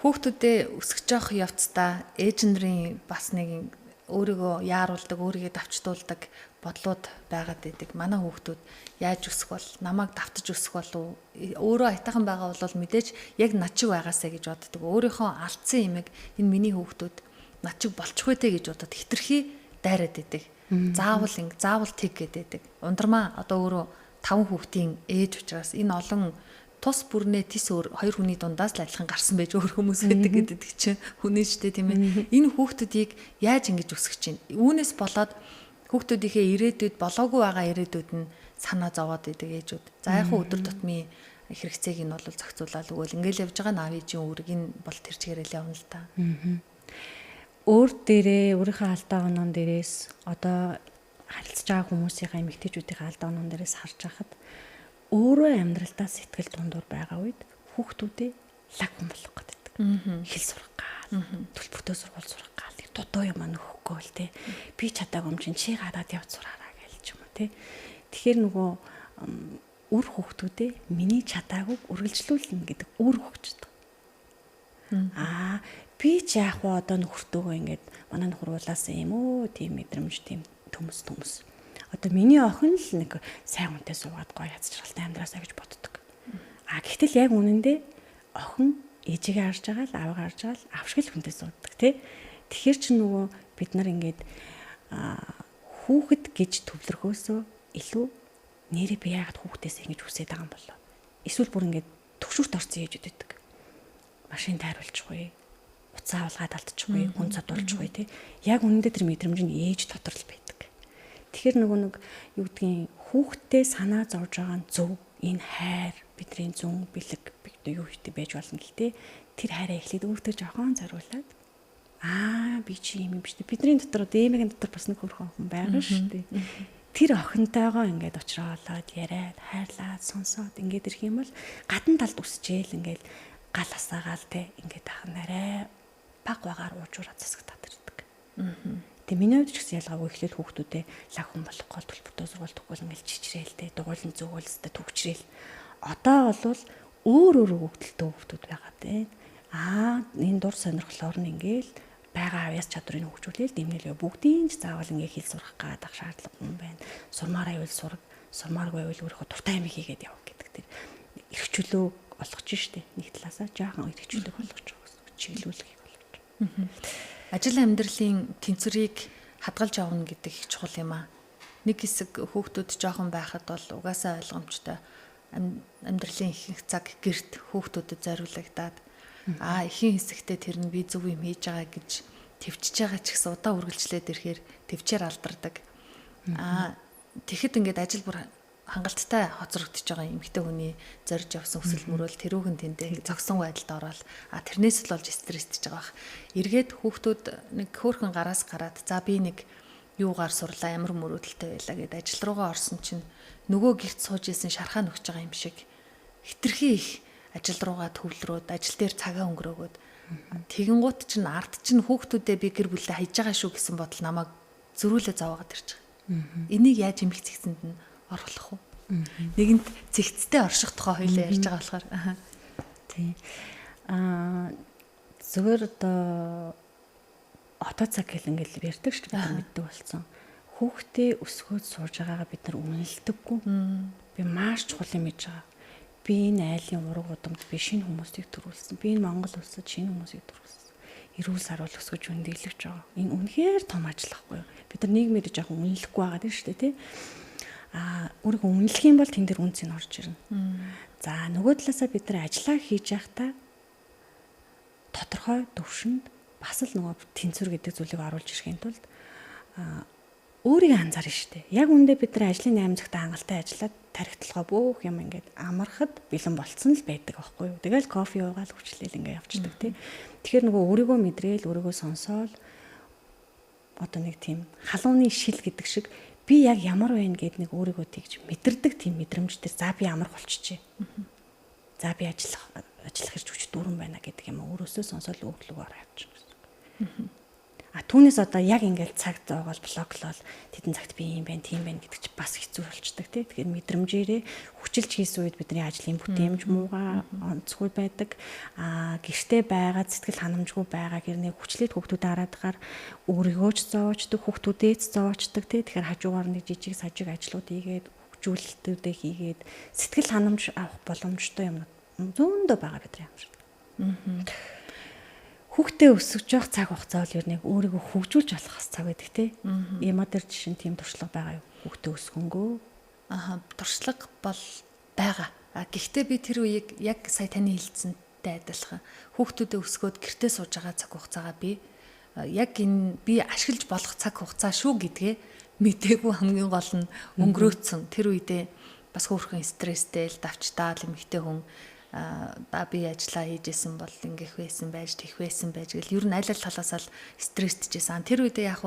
Хүүхдүүдээ өсгөж явах явцдаа ээж нарын бас нэг өөрийгөө яаруулдаг, өөрийгөө давчдуулдаг бодлууд байгаад идэг. Манай хүүхдүүд яаж өсөх бол, намайг давтаж өсөх болов, өөрөө аятайхан байгаа бол мэдээж яг над шиг байгаасаа гэж боддог. Өөрийнхөө алдсан имийг энэ миний хүүхдүүд над шиг болчихгүй те гэж бодоод хитрхи дайраад идэг. Заавал ингэ, заавал тэг гэдэг. Ундрмаа одоо өөрөө 5 хүүхдийн ээж учраас энэ олон тус бүрнээ тис өөр хоёр хүний дундаас л адилхан гарсан байж өөр хүмүүс байдаг гэдэг чинь хүний ч тийм ээ. Энэ хүүхдүүдийг яаж ингэж өсгөх чинь? Үүнээс болоод хүүхдүүдийнхээ ирээдүйд болоогүй байгаа ирээдүйд нь санаа зовоод идэг ээжүүд. За яг хөө өдөр тутмын хэрэгцээг нь бол зохицуулаад өгөөл ингээл явж байгаа наав ээжийн үүрэг энэ бол тэр чигээрэл явна л та. Өөр дээрээ өөрийнхөө алдаа оноон дээрээс одоо харилцаж байгаа хүмүүсийнхаа эмэгтэйчүүдийнхээ алдаа оноон дээрээс харж байхад өөрөө амьдралдаа сэтгэл дундуур байгаа үед хүүхдүүдээ лаг хүн болгох гэдэг. Хэл сурах гал, төлбөртөө сургууль сурах гал, дутуу юм аа нөхөхгүй л те. Би чадаагүй юм чинь чи гадаад явж сураараа гэж ч юм уу те. Тэгэхээр нөгөө Үр хүүхдүүдээ миний чадаагүй үргэлжлүүлнэ гэдэг үр өгчдөг. Аа би ч яах вэ одоо нөхөртөөгөө ингээд манай нөхөр уулаасан юм уу тийм мэдрэмж тийм төмөс. Одоо миний охин л нэг сайн хүнтэй суугаад гоё яц жаргалтай амьдраасаа гэж боддог. А гэтэл яг үнэндээ охин ээжигээ харж байгаа л аавыгаа харж байгаа л авшиг л хүнтэй суудаг тий. Тэгэхээр чи нөгөө бид нар ингээд хүүхэд гэж төвлөрхөөсөө илүү нэрээ би яагаад хүүхдээс ингэж хүсээд байгаа юм болоо. Эсвэл бүр ингээд төгшүүрт орсон ээжүүд байдаг. Машин тайруулчихгүй, уцаа авалгаад алдчихгүй, хүн цодуулчихгүй тий. Яг үнэндээ тэр мэдрэмж нь ээж дотор л байдаг. Тэгэхээр нөгөө нэг юу гэдгийг хүүхдтэй санаа зовж байгаа нь зөв. Энэ хайр бидний зүүн бэлэг юу гэдэг байж болно гэхдээ тэр хайраа эхлээд өөртөө жоохон зориулаад аа би чи юм биш. Бидний дотор одоо эмэгийн дотор бас нэг хөрхөн охин байгаа шүү дээ. Тэр охинтойгоо ингээд уучраалаад яриад, хайрлаад, сонсоод ингээд ирэх юм бол гадна талд үсчээл ингээд гал асаагаал те ингээд тах нарай баг багаар уужуура засагтаад ирдэг. Тэгээ миний хувьд ч гэсэн ялгаагүй эхлээл хүүхдүүдээ лаг хүн болох гол төлбөртөө сургууль төгөл ингээл чичрээл те дугуйлан зөөгөл өстө төгчрээл. Одоо бол өөр өөр хөвгөлтөө хүүхдүүд байгаа те. Аа энэ дур сонирхлоор нь ингээл байгаа авьяас чадварыг хөгжүүлээл дэмнэлээ бүгдийн ч заавал ингээ хэл сурах гадах шаардлага юм байна. Сурмаар байвал сураг, сурмааргүй байвал өөрийнхөө дуртай юм хийгээд яв гэдэг тэр эрх чөлөө олгож штэ. Нэг талаасаа жоохон эрх чөлөөг олгож байгаа гэсэн чиглүүлэхийг болгож. Ажил амьдралын тэнцвэрийг хадгалж явна гэдэг их чухал юм аа. Нэг хэсэг хүүхдүүд жоохон байхад бол угаасаа ойлгомжтой амьдралын ихэнх цаг гэрт хүүхдүүдэд зориулагдаад аа ихэнх хэсэгтээ тэр нь би зөв юм хийж байгаа гэж төвчж байгаа ч гэсэн удаа үргэлжлээд ирэхээр төвчээр алдардаг. Аа тэгэхэд ингээд ажил бүр хангалттай хоцрогдож байгаа эмэгтэй хүний зорж явсан хүсэл мөрөөл тэрүүхэн тэндээ зогсон байдалд ороод а тэрнээс л болж стресстэй байгаа бах. Эргээд хүүхдүүд нэг хөөхөн гараас гараад за би нэг юугаар сурлаа ямар мөрөөдөлтэй байлаа гэд ажил руугаа орсон чинь нөгөө гэрт сууж исэн шархаа нөхж байгаа юм шиг хитрхи их ажил руугаа төвлөрөөд ажил дээр цагаа өнгөрөөгөөд тэгэнгუут чинь ард чинь хүүхдүүдээ би гэр бүлдээ хайж байгаа шүү гэсэн бодол намайг зөрүүлээ зовоогоод ирж байгаа. Энийг яаж эмх зэгцэнд нь оруулах уу? Нэгэнт зэгцтэй орших тухай хоёлаа ярьж байгаа болохоор. Тий. Аа зүгээр одоо цаг гэл ингээл ярьдаг шүү дээ мэддэг болсон. Хүүхдээ өсгөөд сууж байгаагаа бид нар үнэлдэггүй. Би маш чухал юм хийж байгаа. Би энэ айлын ураг удамд би шинэ хүмүүсийг төрүүлсэн. Би энэ Монгол улсад шинэ хүмүүсийг төрүүлсэн. Эрүүл саруул өсгөж өндөглөж байгаа. Энэ үнэхээр том ажил байхгүй юу? Бид нар нийгмээр жоохон үнэлэхгүй байгаа тийм шүү дээ, тий? Аа өөрийгөө үнэлэх юм бол тэн дээр үнц нь орж ирнэ. За нөгөө талаасаа бид нар ажиллаа хийж байхдаа тодорхой төвшөнд бас л нөгөө тэнцвэр гэдэг зүйлийг оруулж ирэхийн тулд өөрийгөө анзаарна шүү дээ. Яг үүндээ бид нар ажлын 8 цагт хангалттай ажиллаад тархиталгаа бүх юм ингээд амархад бэлэн болцсон л байдаг байхгүй юу. Тэгэл кофе уугаал хүчлээл ингээд явчихдаг тий. Тэгэхээр нөгөө өөрийгөө мэдрээл, өөрийгөө сонсоол одоо нэг тийм халууны шил гэдэг шиг би яг ямар байна гэд нэг өөрийгөө тэгж мэдэрдэг тийм мэдрэмж төр за би амарх болчихжээ. За би ажиллах хэрч хүч дүүрэн байна гэдэг юм өөрөөсөө сонсоол өөрлөгөө ороо явчихна гэсэн. А түүнээс одоо яг ингээл цаг зоогоол блоклол тэдэн цагт би юм байна, тийм байна гэдэг чи бас хэцүү болчдөг тий. Тэгэхээр мэдрэмжээрээ хүчилж хийсэн үед бидний ажлын бүтээмж муугаа онцгүй байдаг. А гэртээ байгаа сэтгэл ханамжгүй байгаа гэрнээ хүчлээд хүүхдүүд хараадахаар өөрийгөө ч зоочдөг, хүүхдүүдээ ч зоочдөг тий. Тэгэхээр хажуугаар нэг жижиг сажиг ажлууд хийгээд хөгжүүлэлтүүдээ хийгээд сэтгэл ханамж авах боломжтой юмнууд зөндөө байгаа бидний амьдрал. Хүүхдээ өсгөж явах цаг хугацаа бол ер нь өөрийгөө хөгжүүлж болох бас цаг байдаг тий. Има дээр жишээ нь тийм туршлага байгаа юу? Хүүхдээ өсгөнгөө. Аха, туршлага бол байгаа. А гэхдээ би тэр үеийг яг сая таны хэлсэнтэй адилхан хүүхдүүдээ өсгөөд гэртээ сууж байгаа цаг хугацаагаа би яг энэ би ашиглаж болох цаг хугацаа шүү гэдгээ мдээгүй хамгийн гол нь өнгөрөөцсөн. Тэр үедээ бас хөөрхөн стресстэй л давчтаал эмэгтэй хүн да би ажиллаа хийжсэн бол ингэх байсан байж тех байсан байж гэл ер нь аль аль талаасаа л стресстэйжсэн. Тэр үедээ яг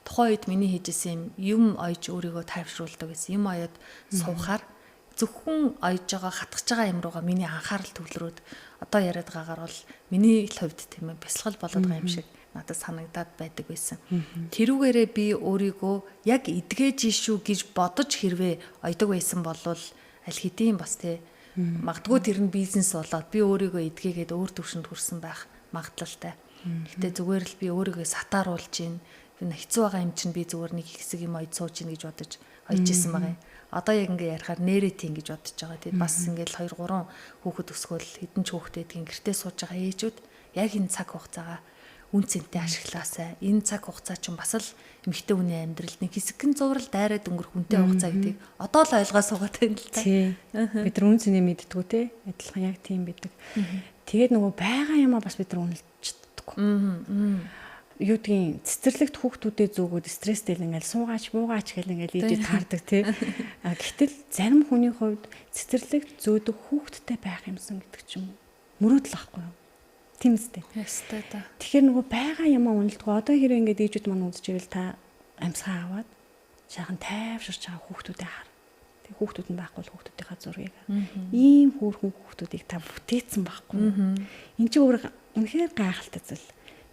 тухайн үед миний хийжсэн юм ойж өөрийгөө тайвшруулдаг гэсэн. Юм оёод суухаар зөвхөн ойж байгаа хатгаж байгаа юм руугаа миний анхаарал төвлөрөөд одоо яриад байгаагаар бол миний л хувьд тийм ээ бясалгал болоод байгаа юм шиг надад санагдаад байдаг байсан. Тэрүүгээрээ би өөрийгөө яг эдгэж шүү гэж бодож хэрвээ ойдог байсан болвол Аль хэдийн бас те магадгүй тэр нь бизнес болоод би өөрийгөө эдгээгээд өөр төвшөнд хүрсэн байх магадлалтай. Гэтэ зүгээр л би өөрийгөө сатааруулж гин. Би хэцүү байгаа юм чинь би зүгээр нэг хэсэг юм ойд сууж гин гэж бодож ойж исэн байгаа юм. Одоо яг ингээ ярихаар нэрээ тийм гэж бодож байгаа. Тэгээд бас ингээл 2 3 хүүхэд өсгөөл хэдэн ч хүүхэд гэдгийг гэртээ сууж байгаа ээжүүд яг энэ цаг хугацаагаа үн цэнтэй ашиглаасай. Энэ цаг хугацаа чинь бас л эмэгтэй хүний амьдралд нэг хэсэгхэн зурвал дайраад өнгөрөх үнэтэй хугацаа гэдгийг одоо л ойлгоо суугаад байна л та. Тий. Бид нар үн цэнээ мэддэггүй те. Адилхан яг тийм байдаг. Тэгээд нөгөө байгаа юмаа бас бид нар үнэлж чаддаггүй. Юу гэдгийг цэцэрлэгт хүүхдүүдэд зөөгөөд стресстэй л ингээл суугаач буугаач гэл ингээл ээжээ таардаг тий. А гэтэл зарим хүний хувьд цэцэрлэгт зөөдөг хүүхдтэй байх юмсан гэдэг чинь мөрөөдөл ахгүй юу? Тийм үстэй. Ястай та. Тэгэхээр нөгөө байгаа юмаа үнэлдэггүй. Одоо хэрэг ингээд ээжүүд маань үзчихвэл та амьсгаа аваад сайхан тайвширч байгаа хүүхдүүдэд хар. Тэг хүүхдүүд нь байхгүй бол хүүхдүүдийнхаа зургийг. Ийм хөөрхөн хүүхдүүдийг та бүтээсэн байхгүй. Энд чинь өөр үнэхээр гайхалтай зүйл.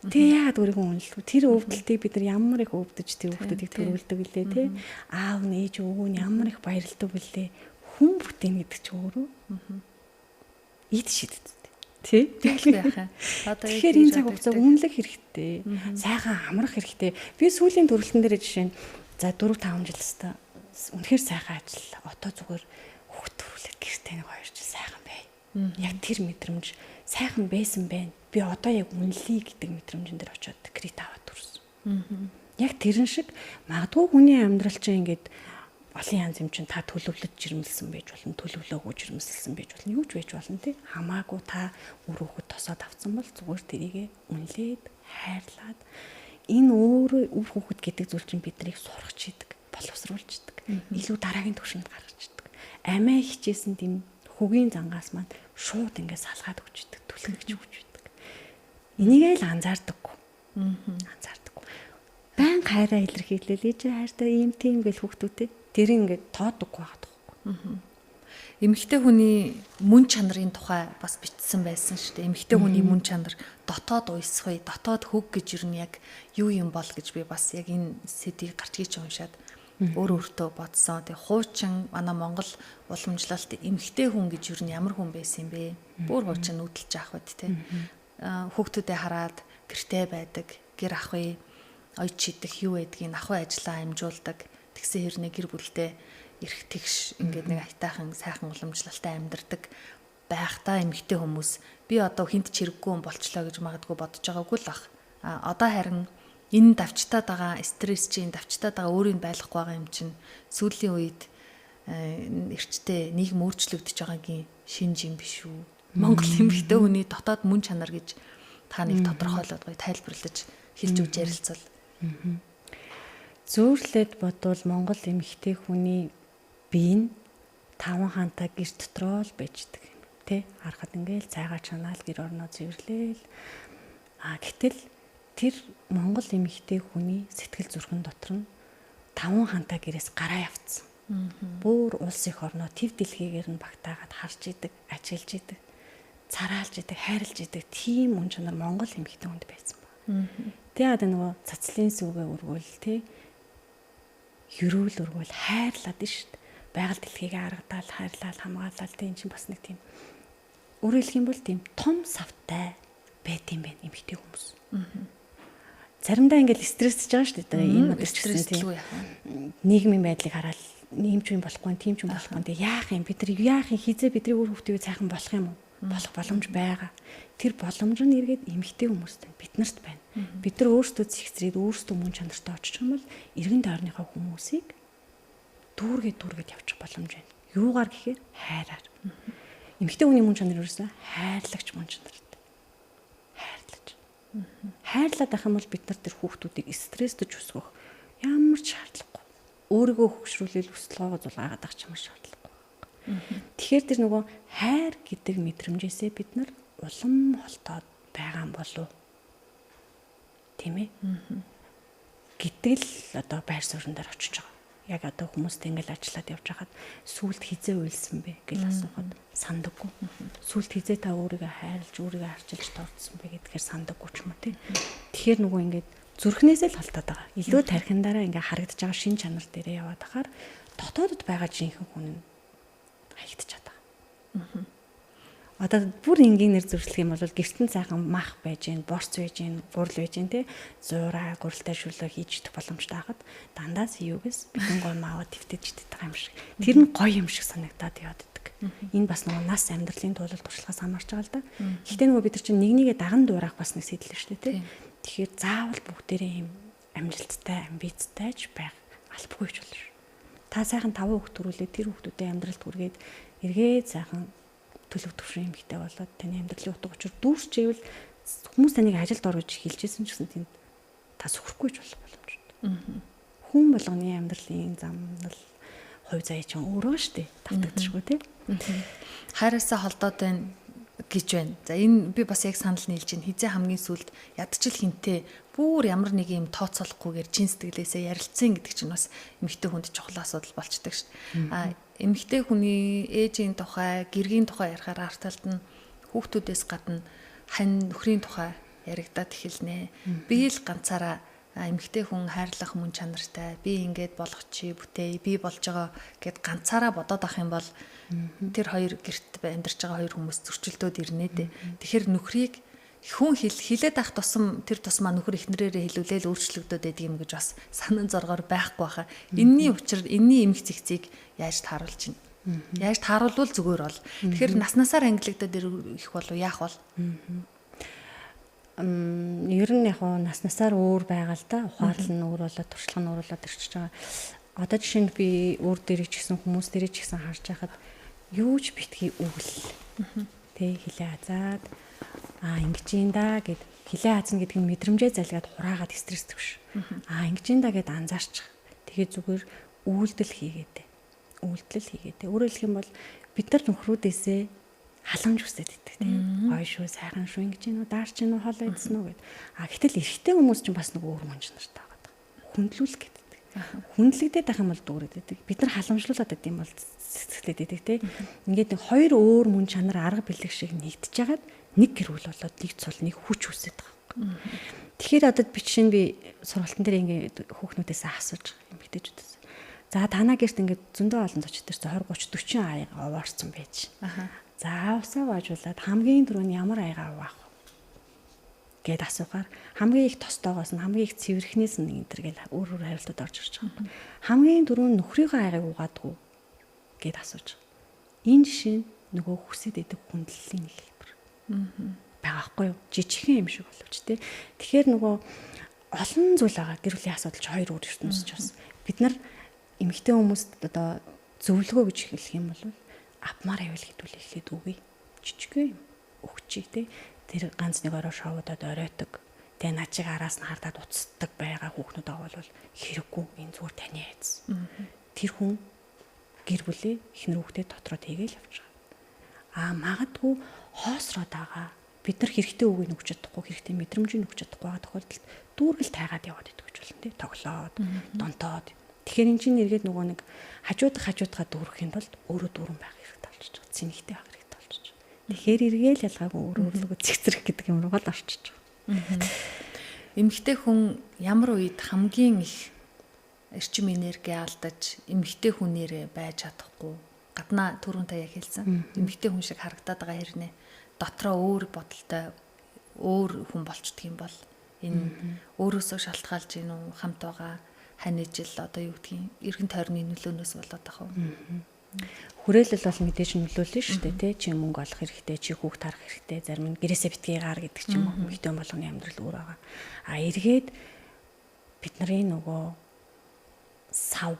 Тэгээ яагаад өөрийгөө үнэлдэггүй? Тэр өвдөлтийг бид нар ямар их өвдөж тэр хүүхдүүдийг төрүүлдэг вүлээ те. Аав нь ээж өвөө нь ямар их баярлдаг вүлээ. Хүн бүтээн гэдэг чинь өөрөө ид шидэд. Тий. Тэгэлгүй яах юм. Одоо тэгэхээр энэ цаг хугацаа үнэлэх хэрэгтэй. Сайхан амрах хэрэгтэй. Би сүүлийн төрөлтөн дээр жишээ нь за 4 5 жил өстө үнэхээр сайхан ажиллаа. Одоо зүгээр хүүхд төрүүлээд гэртээ нэг 2 жил сайхан бай. Яг тэр мэдрэмж сайхан байсан байна. Би одоо яг үнэлье гэдэг мэдрэмжэн дээр очиод декрет аваад төрсөн. Яг тэрэн шиг магадгүй хүний амьдрал чинь ингээд олон янз юм чинь та төлөвлөж жирэмэлсэн байж болно, төлөвлөөгүй жирэмсэлсэн байж болно, юу ч байж болно тий. Хамаагүй та үр хүүхэд тосоод авсан бол зүгээр тэрийгэ үнэлээд, хайрлаад энэ өөрөө үр хүүхэд гэдэг зүйл чинь биднийг сургаж идэг, боловсруулж идэг, илүү дараагийн түвшинд гаргаж идэг. Амиа хичээсэн тийм хөгийн зангаас маань шууд ингээд салгаад өгч идэг, түлхэгч өгч идэг. Энийг л анзаардаггүй. Анзаардаггүй. Байн хайраа илэрхийлэл ээжээ хайртай ийм тийм гэл хүүхдүүдээ тэр ингээд тоодоггүй байгаа тоххой. Эмэгтэй хүний мөн чанарын тухай бас бичсэн байсан шүү дээ. Эмэгтэй хүний мөн чанар дотоод уйсхуй, дотоод хөг гэж юу нь яг юу юм бол гэж би бас яг энэ сэдвийг гарч ийч уншаад өөр өөртөө бодсон. Тэгээ хуучин манай Монгол уламжлалт эмэгтэй хүн гэж юу нь ямар хүн байсан юм бэ? Бүр хуучин нүүдэлж авах үед те. Хүүхдүүдээ хараад гэртээ байдаг, гэр ахуй, оёд шидэх юу байдгийг ахуй ажиллаа амжуулдаг. Тэгсэн хэрнээ гэр бүлдээ эрх тэгш ингээд нэг аятайхан сайхан уламжлалтай амьдардаг байхдаа эмэгтэй хүмүүс би одоо хинт чирэггүй хүн болчлоо гэж магадгүй бодож байгаагүй л ах. А одоо харин энэ давчтаад байгаа стресс чинь давчтаад байгаа өөрийг байлгахгүй байгаа юм чинь сүүлийн үед эрчтэй нийгэм өөрчлөгдөж байгаагийн шинж юм биш үү? Монгол эмэгтэй хүний дотоод мөн чанар гэж та нэг тодорхойлоод гоё тайлбарлаж хэлж өгч ярилцвал. Зөөрлөд бодвол Монгол эмэгтэй хүний бие нь таван хаантай гэр дотроо л байждаг юм тий. Харахад ингээл цайгаа чанаал гэр орноо цэвэрлээл. А гэтэл тэр Монгол эмэгтэй хүний сэтгэл зүрхэн дотор нь таван хаантай гэрээс гараа явцсан. Бүр улс их орноо төв дэлхийгээр нь багтаагаад харж идэг, ажиллаж идэг, цараалж идэг, хайрлаж идэг тийм үн чанар Монгол эмэгтэй хүнд байсан ба. Тэгээ одоо нөгөө цацлын сүгэ өргөөл тий. Ерөөл өргөөл хайрлаад нь шүү дээ. Байгаль дэлхийг аргадаал, хайрлал, хамгаалал тийм чинь бас нэг тийм өөрөөр хэлэх юм бол тийм том савтай байт юм байна эмэгтэй хүмүүс. Заримдаа ингээл стрессж байгаа шүү дээ. Энэ өдөр ч гэсэн тийм нийгмийн байдлыг хараад ийм ч юм болохгүй, тийм ч юм болохгүй. Тэгээ яах юм? Бид нар яах юм? Хизээ бидний үр хүүхдийг сайхан болох юм уу? Болох боломж байгаа. Тэр боломж нь эргээд эмэгтэй хүмүүст байна. Биднэрт байна. Бид нар өөрсдөө зэгцрээд өөрсдөө мөн чанартай очих юм бол эргэн тойрныхоо хүмүүсийг дүүргээд явчих боломж байна. Юугаар гэхээр хайраар. Эмэгтэй хүний мөн чанар ерөөсөө хайрлагч мөн чанартай. Хайрлаж. Хайрлаад байх юм бол бид нар тэр хүүхдүүдийг стрессдэж өсгөх ямар ч шаардлагагүй. Өөрийгөө хөгшрүүлэл өсөлгөөгөө зулгаагаад авах ч юм шаардлагагүй. Тэгэхээр тэр нөгөө хайр гэдэг мэдрэмжээсээ бид нар улам холтоод байгаа юм болов. Тийм ээ? Гэдэг л одоо байр суурин дээр очиж байгаа. Яг одоо хүмүүстэй ингээл ажиллаад явж байхад сүулт хизээ уйлсан бэ гэж асуухад сандаггүй. Сүулт хизээ та өөрийгөө хайрлаж, өөрийгөө арчилж тордсон бэ гэдгээр сандаггүй ч юм уу тий. Тэгэхээр нөгөө ингээд зүрхнээсээ л холтоод байгаа. Илүү тархиндараа ингээ харагдаж байгаа шин чанар дээрээ яваад ахаар дотоодод байгаа жинхэнэ хүн нь Хаягдчихад байгаа. Одоо бүр энгийнээр зөрчлөх юм бол гэртэн сайхан мах байж гин, борц байж гин, гурал байж гин, тэ зуураа гуралтай шүлөө хийж идэх боломжтой хахад дандаа CU-гээс бэлэн гой мааваад твтэж идэх байгаа юм шиг. Тэр нь гоё юм шиг санагдаад яваад идэг. Энэ бас нөгөө нас амьдралын туулал туршлагаас хамаарч байгаа л да. Гэхдээ нөгөө бид нар чинь нэг нэгэ даган дуурайх бас нэг сэтэл шүү дээ, тэ. Тэгэхээр заавал бүгдээрээ юм амжилттай, амбицтай ч байх албагүй ч болно шүү. Та сайхан 5 хүүхд төрүүлээд тэр хүүхдүүдийн амьдралд хүргээд эргээд сайхан төлөв төвшин эмэгтэй болоод таны амьдралын утга учир дүүрчээвэл хүмүүс таныг ажилд ор гэж хэлжсэн ч гэсэн тэнд та сөхрөхгүй ч болох боломжтой. Хүн болгоны амьдралын замнал хувь заяа чинь өөрөө шүү дээ. Давтагдчихгүй тий. Хайраасаа холдоод байна гэж байна. За энэ би бас яг санал нийлж байна. Хизээ хамгийн сүүлд ядчил хинтээ бүр ямар нэг юм тооцоолохгүйгээр чин сэтгэлээсээ ярилцсан гэдэг чинь бас эмэгтэй хүнд чухал асуудал болчдөг шүү дээ. А эмэгтэй хүний ээжийн тухай, гэргийн тухай ярихаар арт талд нь хүүхдүүдээс гадна хань нөхрийн тухай яригадад эхэлнэ. Би л ганцаараа эмэгтэй хүн хайрлах мөн чанартай. Би ингээд болгочих, бүтээе, би болж байгаа гэд ганцаараа бодоод ах юм бол тэр хоёр гэрт амьдарч байгаа хоёр хүмүүс зөрчилдөөд ирнэ дээ. Тэгэхээр нөхрийг хүн хилээд ах тусам тэр тусмаа нөхөр эхнэрээрээ хэлүүлээл өөрчлөгдөд байдаг юм гэж бас санан зоргоор байхгүй баха. Энийний учир, энэний эмх зэгцийг яаж тааруулж байна? Яаж тааруулвал зүгээр бол. Тэгэхээр нас насаар ангилагдаад ирэх болов яах бол? Ер нь яг нас насаар өөр байгаа л да. Ухаарлал нь өөр болоод, туршлага нь өөр болоод ирчихэж байгаа. Одоо жишээ нь би өөр дээрээ ч гэсэн хүмүүс дээрээ ч гэсэн харж байхад юу ч битгий үгэл. Тэ хилээ азаад аа ингэж юм да гэд хилээ азна гэдэг нь мэдрэмжээ залгаад хураагаад стресс төвш. Аа ингэж юм да гэд анзаарчих. Тэгээ зүгээр үйлдэл хийгээд. Үйлдэл хийгээд. Өөрөөр хэлэх юм бол бид нар нөхрүүдээсээ халамж хүсээд идэх тийм. Гоё шүү, сайхан шүү, ингэж юм уу, даарч юм уу, хоолой идсэн үү гэд. А гэтэл эрэгтэй хүмүүс чинь бас нэг өөр мөн чанартай байгаа. Хүндлүүлэх гэдэг. Хүндлэгдээд байх юм бол дүүрээд байдаг. Бид нар халамжлуулад байд юм бол цэцгэлээд байдаг тийм. Ингээд нэг хоёр өөр мөн чанар арга бэлэг шиг нэгдэж хагаад нэг гэр бүл болоод нэг цул нэг хүч үсэт байгаа юм. Тэгэхээр одоо би жишээ нь би сургалтын дээр ингээд хүүхнүүдээс асууж эмэгтэйчүүдээс. За танаа гэрт ингээд зөндөө олон зочид ирсэн 20 30 40 аяга овоорсон байж. За усаа waажуулаад хамгийн түрүүний ямар аяга авах вэ гэд асуухаар хамгийн их тостойгоос нь хамгийн их цэвэрхнээс нь энэ төр гэл өөр өөр хариултууд орж ирж байгаа юм. Хамгийн түрүүн нөхрийнхөө аягийг угаадгүй гэд асууж байгаа. Энэ жишээ нь нөгөө хүсэд идэх хүндлэлийн нэг хэлбэр. Байгаа хгүй юу? Жижигхэн юм шиг боловч тий. Тэгэхээр нөгөө олон зүйл байгаа. Гэр бүлийн асуудал чи хоёр өөр ертөнцөж бас. Бид нар эмэгтэй хүмүүст одоо зөвлөгөө гэж хэлэх юм бол авмаар байвал хэдүүл эхлээд үгүй. Жижигхэн юм өгчий тий. Тэр ганц нэг орой шоудаад оройтог. Тэгээ начиг араас нь хардаад уцдаг байгаа хүүхнүүд байгаа бол хэрэггүй энэ зүгээр таны айц. Тэр хүн гэр бүлээ эхнэр хүүхдээ дотроо тэгээл явж байгаа. Аа магадгүй хоосроод байгаа. Бид нар хэрэгтэй үгийг өгч чадахгүй, хэрэгтэй мэдрэмжийг өгч чадахгүй байгаа тохиолдолд дүүргэл тайгаад яваад идэх гэж болно тий. Тоглоод, донтоод. Тэгэхээр эн чинь эргээд нөгөө нэг хажуудах хажуудгаа дүүргэхийн тулд өөрөө дүүрэн байх хэрэгтэй болчихж байгаа. Цэнэгтэй байх хэрэгтэй болчихж байгаа. Тэгэхээр эргээл ялгаагүй өөрөө өөрлөгөө цэгцрэх гэдэг юм руу л орчиж байгаа. Эмэгтэй хүн ямар үед хамгийн их эрчим энерги алдаж эмэгтэй хүнээрээ байж чадахгүй гаднаа түрүүн та яг хэлсэн. Эмэгтэй хүн шиг харагдаад байгаа хэрнээ дотроо өөр бодолтой өөр хүн болчдөг юм бол энэ өөрөөсөө шалтгаалж гин үү хамт байгаа хань ижил одоо юу гэдгийг эргэн тойрны нөлөөнөөс болоод ах уу. Хүрээлэл бол мэдээж нөлөөлнө шүү дээ тий. Чи мөнгө олох хэрэгтэй, чи хүүхд харах хэрэгтэй, зарим нь гэрээсээ битгий гар гэдэг ч юм уу. Эмэгтэй болгоны амьдрал өөр байгаа. А эргээд бид нарын нөгөө сав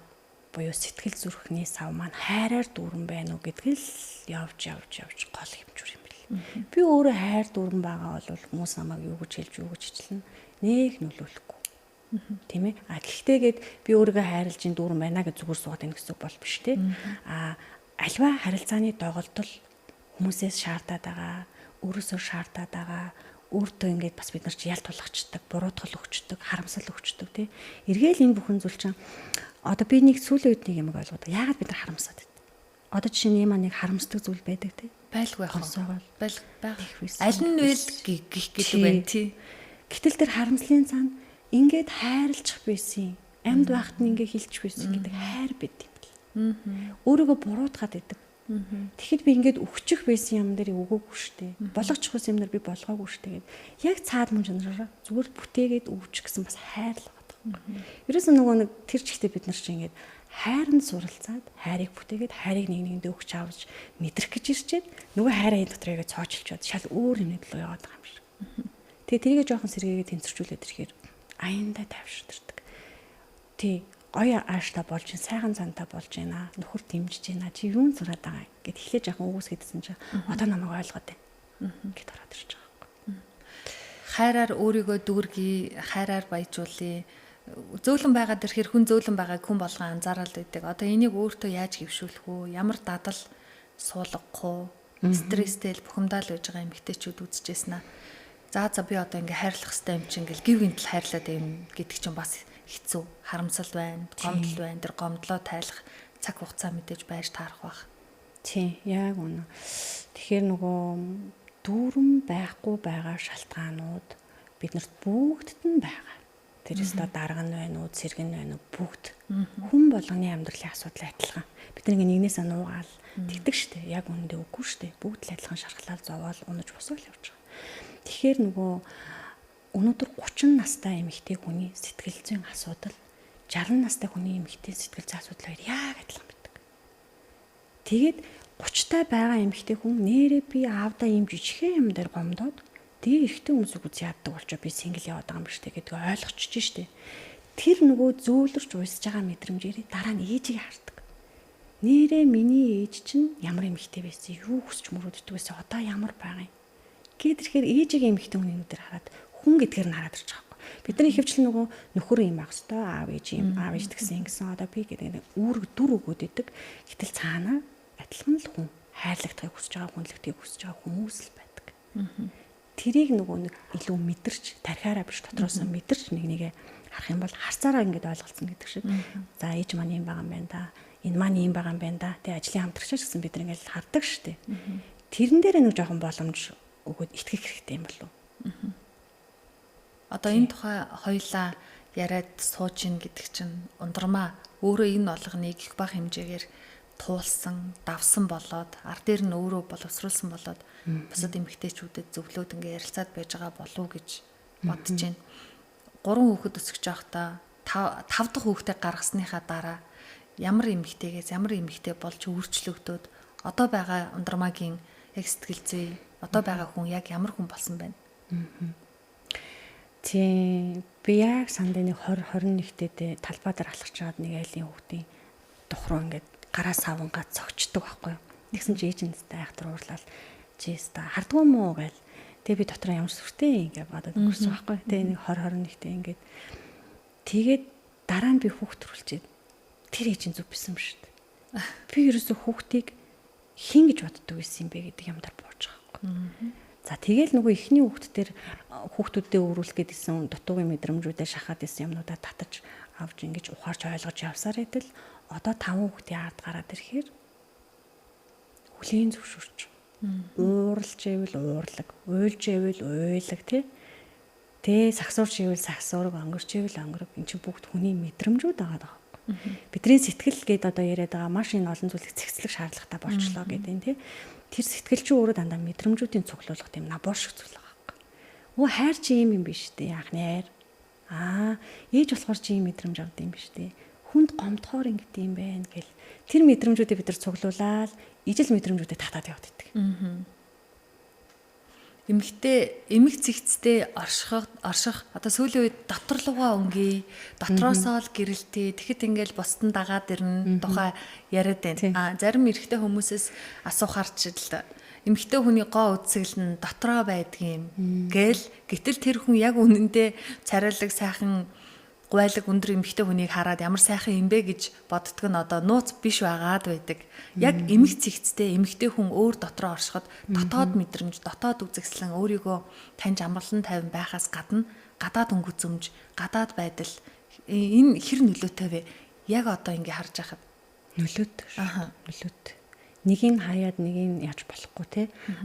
буюу сэтгэл зүрхний сав маань хайраар дүүрэн байна уу гэдг л явж явж явж гол хэмжүүр юм бэл. Би өөрөө хайр дүүрэн байгаа бол хүмүүс намайг юу гэж хэлж юу гэж хичлэн нэх нөлөөлөхгүй. Тийм ээ. А гэхдээ гээд би өөрийгөө хайрлаж ин дүүрэн байна гэж зүгээр суугаад байна гэсэн үг бол биш тий. А альва харилцааны доголдол хүмүүсээс шаардаад байгаа, өөрөөсөө шаардаад байгаа, өөртөө ингээд бас бид нар чи ял тулгачдаг, буруутгал өгчдөг, харамсал өгчдөг тий. Эргээл энэ бүхэн зүйл чинь одоо би нэг сүүлийн үед нэг юм ойлгоод яагаад бид нар харамсаад байна? Одоо жишээ нь юм нэг харамсдаг зүйл байдаг тий. Байлгүй яах вэ? Байл байх. Аль нь вэ гих гэдэг байна тий. Гэтэл тэр харамслын цаана ингээд хайрлчих байсан. Амьд байхад нь ингээ хилчих байсан гэдэг хайр байд юм бэл. Өөрийгөө буруутгаад байдаг. Тэгэхэд би ингээд өгчих байсан юм дээр өгөөгүй штэ. Болгочих байсан юм дээр би болгоогүй штэ гэд. Яг цаад мөн чанараараа зүгээр бүтээгээд өгчих гэсэн бас хайр л байгаа. Ерөөсөн нөгөө нэг тэр чигтээ бид нар чинь ингээд хайранд суралцаад хайрыг бүтээгээд хайрыг нэг нэгэндээ өгч авч мэдрэх гэж ирчээд нөгөө хайраа энэ дотор яг цоочилчоод шал өөр юмны төлөө яваад байгаа юм шиг. Тэгээ тэрийгэ жоохон сэргээгээ тэнцвэржүүлээд ирэхээр аяндаа тайвширдаг. Тий, гоё ааштай болж, сайхан цантай болж байна. Нөхөр дэмжиж байна. Чи юун сураад байгаа гэд эхлээ жоохон үгүйсгэдсэн чинь одоо намайг ойлгоод байна гэд ороод ирж байгаа байхгүй. Хайраар өөрийгөө дүүргий, хайраар баяжуулъя. Зөөлөн байгаад ирэхээр хүн зөөлөн байгааг хүн болгон анзаараад байдаг. Одоо энийг өөртөө яаж хэвшүүлэх үү? Ямар дадал суулгах уу? Стресстэй л бухимдаал байж байгаа эмэгтэйчүүд үзэжсэн аа. За би одоо ингээ хайрлах хэвээр юм чинь ингээл гів гинтэл хайрлаад юм гэдэг чинь бас хэцүү, харамсал байна, гомдол байна. Тэр гомдлоо тайлах цаг хугацаа мэдээж байж таарах бах. Тий, яг үнэ. Тэгэхээр нөгөө дүүрэн байхгүй байгаа шалтгаанууд биднэрт бүгдд нь байгаа. Тэр өстө дарга нь байна уу, цэрэг нь байна уу, бүгд. Хүн болгоны амьдралын асуудал адилхан. Бид нэг нэгнээсээ нуугаал тэгдэг штэ. Яг үнэндээ үгүй штэ. Бүгд л адилхан шархлал зовоол унаж босоол явж байгаа. Тэгэхээр нөгөө өнөөдөр 30 настай эмэгтэй хүний сэтгэл зүйн асуудал 60 настай хүний эмэгтэй сэтгэл зүйн асуудал хоёр яг адилхан байдаг. Тэгээд 30 та байгаа эмэгтэй хүн нэрээ би аавдаа ийм жижигхэн юм дээр гомдоод тэгээ эрэгтэй хүмүүсийг үз яадаг болчоо би сингл яваад байгаа юм биш үү гэдгийг ойлгочихж штэ. Тэр нөгөө зөөлрч уйсж байгаа мэдрэмжээрээ дараа нь ээжийг хардаг. Нэрээ миний ээж чинь ямар эмэгтэй байсан, юу хүсч мөрөөддөг байсан, одоо ямар байгаа юм. Гээд ирэхээр ээжигээ эмэгтэй хүний нүдээр хараад хүн гэдгээр нь хараад ирж байгаа байхгүй. Бидний ихэвчлэн нөгөө нөхөр юм байх хэвээр аав ээж юм, аав ээж гэсэн ингэсэн одоо би гэдэг нэг үүрэг дүр өгөөд идэг. Гэтэл цаана адилхан л хүн хайрлагдахыг хүсэж байгаа, хүнлэгдэхийг хүсэж байгаа хүмүүс л байдаг. Тэрийг нөгөө нэг илүү мэдэрч, тархиараа биш дотроос нь мэдэрч нэг нэгэ харах юм бол харцаараа ингээд ойлголцсон гэдэг шиг. За ээж маань юм байгаа юм байна да. Энэ маань юм байгаа юм байна да. Тэгээ ажлын хамтрагч гэсэн бид нар ингээд хардаг штеп. Тэрэн дээр нэг жоохон боломж өгөөд итгэх хэрэгтэй юм болов уу? Одоо энэ тухай хоёлаа яриад сууж ин гэдэг чинь ундрмаа өөрөө энэ болгоныг их бага хэмжээгээр туулсан, давсан болоод ар дээр нь өөрөө боловсруулсан болоод бусад эмэгтэйчүүдэд зөвлөөд ингээ ярилцаад байж байгаа болов уу гэж бодож байна. 3 хүүхэд өсгөж байхдаа 5 дахь хүүхдээ гаргасныхаа дараа ямар эмэгтэйгээс ямар эмэгтэй болж өөрчлөгдөөд одоо байгаа ундрмаагийн яг сэтгэл зүй, одоо байгаа хүн яг ямар хүн болсон байна? Тий, би яг сандын нэг 20 21-т талбай дээр алхаж байгаад нэг айлын хүүхдийн дух руу ингээд гараа савнгаа цогчдөг байхгүй юу. Тэгсэн чи ээж нь айхтар уурлал чи өста хардгуу мó гээл. Тэгээ би дотор ямар сүртэй ингээд бодоод өнгөрсөн байхгүй. Тэгээ нэг 20 21-т ингээд тэгээд дараа нь би хүүхд төрүүлчихэд тэр ээж нь зүв бисэн юм шүү дээ. Би ерөөсөө хүүхдийг хин гэж боддог байсан юм бэ гэдэг юм дээр бууж байгаа байхгүй. За тэгэл нөгөө эхний хүүхд дээр хүүхдүүдээ өөрүүлэх гэдсэн дутуугийн мэдрэмжүүдээ шахаад исэн юмнуудаа татаж авч ингэж ухаарч ойлгож явсаар идэл одоо 5 хүүхдийн ард гараад ирэхээр хүлийн зөвшөөрч ууралж ивэл уурлаг, уйлж ивэл уйлаг тий. Тэ сагсуурч ивэл сагсуург, өнгөрч ивэл өнгөрөг. Энд чинь бүгд хүний мэдрэмжүүд байгаа даа. Бидний сэтгэл гээд одоо яриад байгаа маш энэ олон зүйлийг цэгцлэх шаардлагатай болчлоо гэдэг нь тий. Тэр сэтгэл чинь өөрөө дандаа мэдрэмжүүдийн цуглуулга тийм набор шиг зүйл байгаа байхгүй. Өө хайр чи юм юм биш үү? Анхны хайр. Аа, ээж болохоор чи юм мэдрэмж авд юм биш үү? Хүнд гомдохоор ингэдэг юм байна гэл. Тэр мэдрэмжүүдийг бид нар цуглуулаад ижил мэдрэмжүүдэд татаад яваад идэг. Эмэгтэй эмэг цэгцтэй орших одоо сүүлийн үед дотор руугаа өнгөе, дотроосоо л гэрэлтээ. Тэгэхэд ингээл бусдын дагаад ирнэ тухай яриад байна. А зарим эрэгтэй хүмүүсээс асуухаар ч л эмэгтэй хүний гоо үзэсгэлэн нь дотроо байдгийм гээл. Гэтэл тэр хүн яг үнэндээ царайлаг сайхан гуайлаг өндөр эмэгтэй хүнийг хараад ямар сайхан юм бэ гэж боддог нь одоо нууц биш байгаад байдаг. Яг эмэг цэгцтэй эмэгтэй хүн өөр дотроо оршиход дотоод мэдрэмж, дотоод үзэсгэлэн өөрийгөө таньж амгалан тайван байхаас гадна гадаад өнгө үзэмж, гадаад байдал энэ хэр нөлөөтэй вэ? Яг одоо ингэ харж байхад нөлөөтэй. Нөлөөтэй. Нэгийг хаяад нэгийг яаж болохгүй те.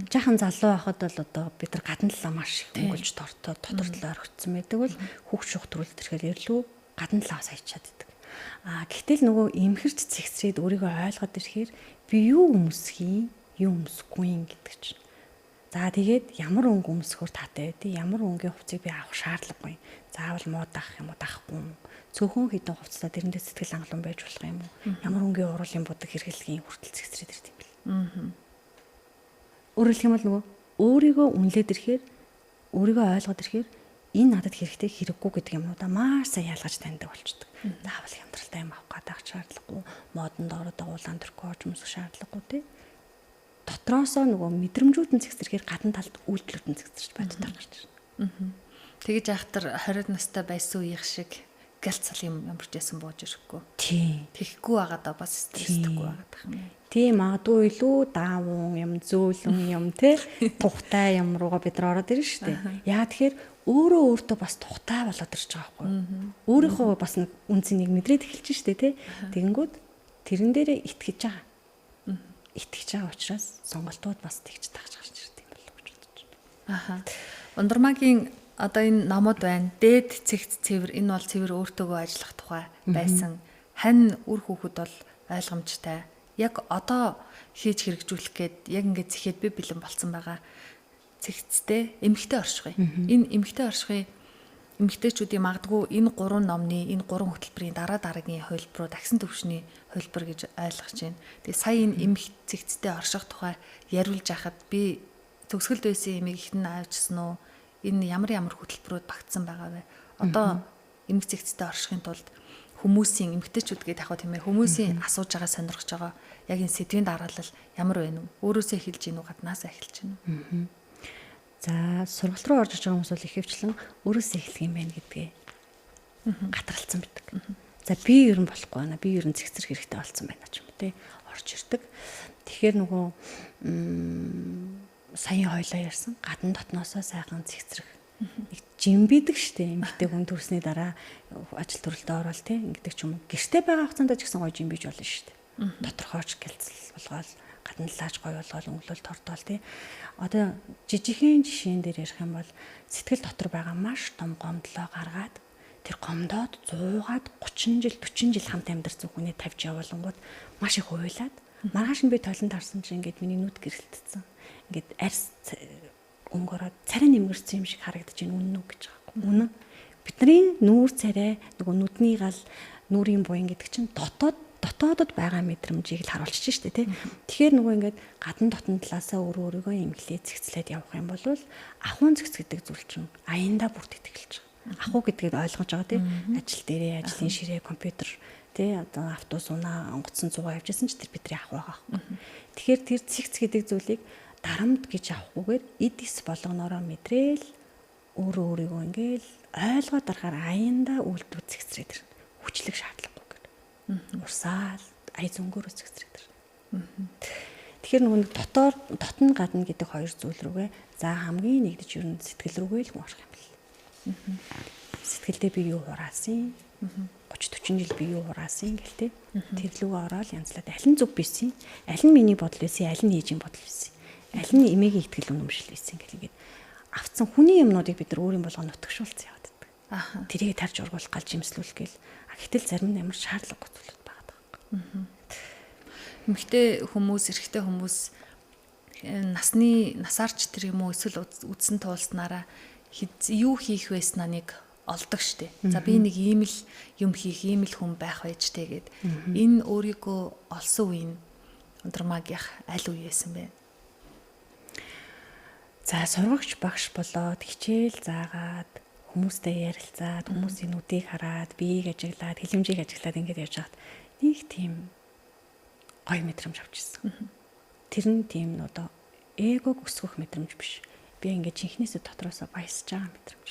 Жахан залуу байхад бол одоо бид нар гадна талаа маш их өнгөлж тортоо дотор талаа орхицсан байдаг бол хүүхд шух төрүүлд ирэхээр ирлүү гадна талаас хайчаад идэг. А гэтэл нөгөө эмхэрч цэгцрээд өөрийгөө ойлгоод ирэхээр Би юу өмсөх юм, юу өмсөхгүй юм гэдэг чинь. За тэгээд ямар өнгө өмсөхөөр таатай байдیں۔ Ямар өнгийн хувцсыг би авах шаардлагагүй. Заавал муу даах юм уу, даахгүй юм. Цөөхөн хідэн хувцастай тэрэндээ сэтгэл хангалуун байж болох юм уу? Ямар өнгийн уруулын будаг хэрэглэхийн хүртэл цэгцрээд ирд юм бэл. Өөрөөр хэлэх юм бол нөгөө өөрийгөө үнэлээд ирэхээр, өөрийгөө ойлгоод ирэхээр энэ надад хэрэгтэй хэрэггүй гэдэг юмнуудаа маш сайн ялгаж таньдаг болчдөг. Заавал хямдралтай юм авах гадаах шаардлагагүй, модонд ороод улаан төркөж өмсөх шаардлагагүй тий. Дотроосоо нөгөө мэдрэмжүүд нь цэгцэрхээр гадна талд үйлдэлүүд нь цэгцэрч боддоор гарч ирнэ. Тэгэж айхтар 20 настай байсан үеих шиг гэлцал юм ямарч ясан бууж ирэхгүй. Тийм. Тэхгүй байгаадаа бас стресстэхгүй байгаад байх юм. Тийм, магадгүй илүү даавун юм, зөөлөн юм тий, тухтай юм руугаа бид нар ороод ирнэ шүү дээ. Яа тэгэхээр өөрөө өөртөө бас тухтай болоод ирж байгаа байхгүй юу? Өөрийнхөө бас нэг үн цэнийг мэдрээд эхэлж штэ тий. Тэгэнгүүт тэрэн дээрээ итгэж байгаа. Итгэж байгаа учраас сонголтууд бас тэгж тагж гарч ирдэг юм болов уу гэж бодож байна. Аха. Ундрмагийн одоо энэ номод байна. Дээд цэгц цэвэр, энэ бол цэвэр өөртөөгөө ажиллах тухай байсан. Хань үр хүүхэд бол ойлгомжтой. Яг одоо хийж хэрэгжүүлэх гээд яг ингээд зэхэд би бэлэн болцсон байгаа. Цэгцтэй эмэгтэй оршихуй. Энэ эмэгтэй оршихуй эмэгтэйчүүдийн магадгүй энэ гурван номны энэ гурван хөтөлбөрийн дараа дараагийн хувилбаруу дахин төвшний хувилбар гэж ойлгож байна. Тэгээ сая энэ эмэг цэгцтэй орших тухай яриулж яхад би төгсгөлд байсан эмийг ихэн авчсан уу? Энэ ямар ямар хөтөлбөрүүд багтсан байгаа вэ? Одоо эмэг цэгцтэй оршихын тулд хүмүүсийн эмэгтэйчүүд гэдэг яг тийм ээ хүмүүсийн асууж байгаа сонирхож байгаа яг энэ сэдвийн дараалал ямар байна вэ? Өөрөөсөө эхэлж гин үү, гаднаасаа эхэлж гин үү? За сургалт руу орж иж байгаа хүмүүс бол ихэвчлэн өөрөөсөө эхлэх юм байна гэдгээ гатралцсан байдаг. За би ер нь болохгүй байна. Би ер нь цэгцэр хэрэгтэй болсон байна ч юм уу те орж ирдэг. Тэгэхээр нөгөө саяын хойлоо ярьсан гадна дотноосоо сайхан цэгцрэх нэг жимбидэг штэ эмэгтэй хүн төрсний дараа ажил төрөлтөө ороод те ингэдэг ч юм уу. Гэрте байгаа хугацаанд ч гэсэн гоё жимбиж болно штэ. Тодорхойч гэлцэл болгоол гадна талаач гоё болгоол өнгөлөл тордоол тий. Одоо жижигхэн жишээн дээр ярих юм бол сэтгэл дотор байгаа маш том гомдлоо гаргаад тэр гомдоод зуугаад 30 жил 40 жил хамт амьдарсан хүнээ тавьж явуулангууд маш их уйлаад маргааш нь би толон тарсан чинь ингээд миний нүд гэрэлтсэн. Ингээд арьс өнгөрөөд царай нэмгэрсэн юм шиг харагдаж байна үнэн үү гэж байгаа юм. Үнэн. Бидний нүүр царай нөгөө нүдний гал нүрийн буян гэдэг чинь дотоодод байгаа мэдрэмжийг л харуулчих штэ тий. Тэгэхээр нөгөө ингээд гадна дотн талаасаа өөрөө өөрийгөө эмхлээ цэгцлээд явах юм бол ахуйн цэгц гэдэг зүйл чинь аяндаа бүртгэж эхэлж байгаа. Ахуй гэдгийг ойлгож байгаа тий. Ажил дээрээ, ажлын ширээ, компьютер тий, одоо автобус унаа, онгоцсон цугаа явжсэн ч тэр бидний ахуй байгаа байхгүй. Тэгэхээр тэр цэгц гэдэг зүйлийг дарамт гэж авахгүйгээр эд эс болгоноороо мэдрээл өөрөө өөрийгөө ингээл ойлгоод дарахаар аяндаа үйлдэл цэгцрээд ирнэ. Хүчлэг шаардлагагүй. Урсаал ая зөнгөөрөө цэгцрээд ирнэ. Тэгэхээр нөгөө нэг дотоор дотн гадна гэдэг хоёр зүйл рүүгээ за хамгийн нэгдэж ер нь сэтгэл рүүгээ л хүн орох юм бэл. Сэтгэлдээ би юу хураасан? 30 40 жил би юу хураасан гэл те. Тэр лүүгээ ороод янзлаад аль нь зүг бисэн? Аль нь миний бодол байсан? Аль нь ээжийн бодол байсан? Аль нь эмээгийн итгэл үнэмшил байсан гэл ингээд авцсан хүний юмнуудыг бид нар өөрийн болгоо нутагшуулсан яваад байдаг. Тэрийг тарж ургуулах гал жимслүүлэх гээл. Гэтэл зарим нь ямар шаардлагагүй зүйлүүд байгаа даа. Эмэгтэй хүмүүс, эрэгтэй хүмүүс насны насаарч тэр юм уу эсвэл үдсэн туулснараа юу хийх байснаа нэг олдог штэ. За би нэг ийм л юм хийх, ийм л хүн байх байж тэ гэд. Энэ өөрийгөө олсон үе нь Ундрмаагийнх аль үе байсан бэ? За сургагч багш болоод хичээл заагаад хүмүүстэй ярилцаад хүмүүсийн нүдийг хараад биеийг ажиглаад хэлэмжийг ажиглаад ингээд явж байхад нэг тийм гоё мэдрэмж авчихсан. Тэр нь тийм одоо эгог өсгөх мэдрэмж биш. Би ингээд жинхнээсээ дотроосоо баясж байгаа мэдрэмж.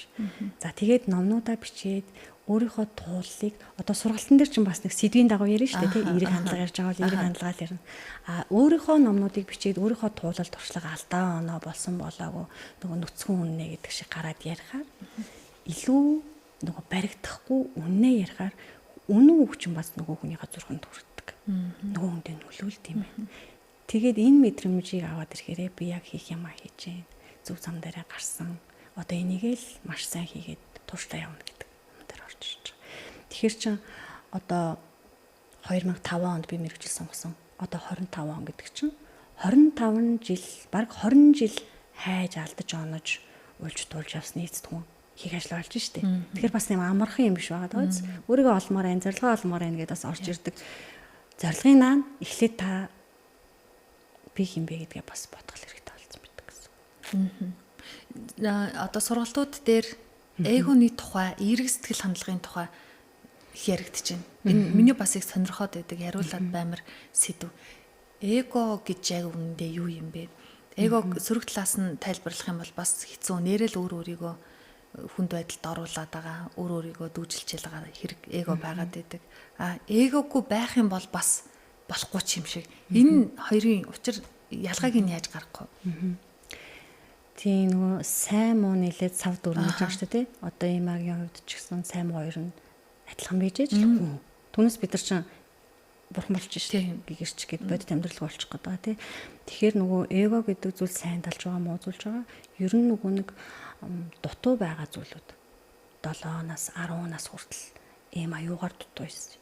За тэгээд номнуудаа бичээд өөрийнхөө тууллыг одоо сургалтын дээр чинь бас нэг сэдвийн дагуу ярина шүү дээ тий, эерэг хандлага ярьж байгаа бол эерэг хандлагаар ярина. А өөрийнхөө номнуудыг бичээд өөрийнхөө туулал туршлага алдаа оноо болсон болоогүй нөгөө нүцгэн үннэ гэдэг шиг гараад ярихаар илүү нөгөө баригдахгүй үннээ ярихаар үнэн үг чинь бас нөгөө хүнийхээ зүрхэнд хүрдэг. Нөгөө хүндээ нөлөөлд юм байна. Тэгээд энэ мэдрэмжийг аваад ирэхээрээ би яг хийх юмаа хийж гин. Зөв зам дээрээ гарсан. Одоо энийг л маш сайн хийгээд тууштай явна гэдэг юм дээр орж ирж байгаа. Тэгэхээр чин одоо 2005 онд би мэргэжил сонгосон. Одоо 25 он гэдэг чинь 25 жил, бараг 20 жил хайж алдаж онож уйлж туулж явсны эцэст хүн хийх ажил болж штэ. Тэгэхээр бас юм амархан юм биш байгаа даа. Өөрийгөө олмоор байна, зорилгоо олмоор байна гэдээ бас орж ирдэг. Зорилгын наан эхлээд та би хин бэ гэдгээ бас бодох хэрэгтэй болсон байдаг гэсэн. Одоо сургалтууд дээр эгоны тухай, эерэг сэтгэл хандлагын тухай их яригдж байна. Энэ миний бас их сонирхоод байдаг, яриулаад баймар сэдв. Эго гэж яг үнэндээ юу юм бэ? Эго сөрөг талаас нь тайлбарлах юм бол бас хэцүү. Нэрэл өөр өөрийгөө хүнд байдалд оруулаад байгаа, өөр өөрийгөө дүүжилж байгаа хэрэг эго байгаад байдаг. А эгогүй байх юм бол бас болохгүй ч юм шиг. Энэ хоёрын учир ялгааг нь яаж гаргах вэ? Тийм, нөгөө сайн муу нийлээд сав дүрнэ гэж байгаа шүү дээ, тий. Одоо ийм агийн хувьд ч гэсэн сайн муу хоёр нь адилхан байж л хүн. Түүнээс бид нар чинь бурхан болж шээ. Гэгэрч гээд бодит амьдрал болчих гээд байгаа, тий. Тэгэхээр нөгөө эго гэдэг зүйл сайн талж байгаа, муу зүйлж байгаа. Ер нь нөгөө нэг дутуу байгаа зүйлүүд 7 нас, 10 нас хүртэл ийм аюугаар дутуу байсан.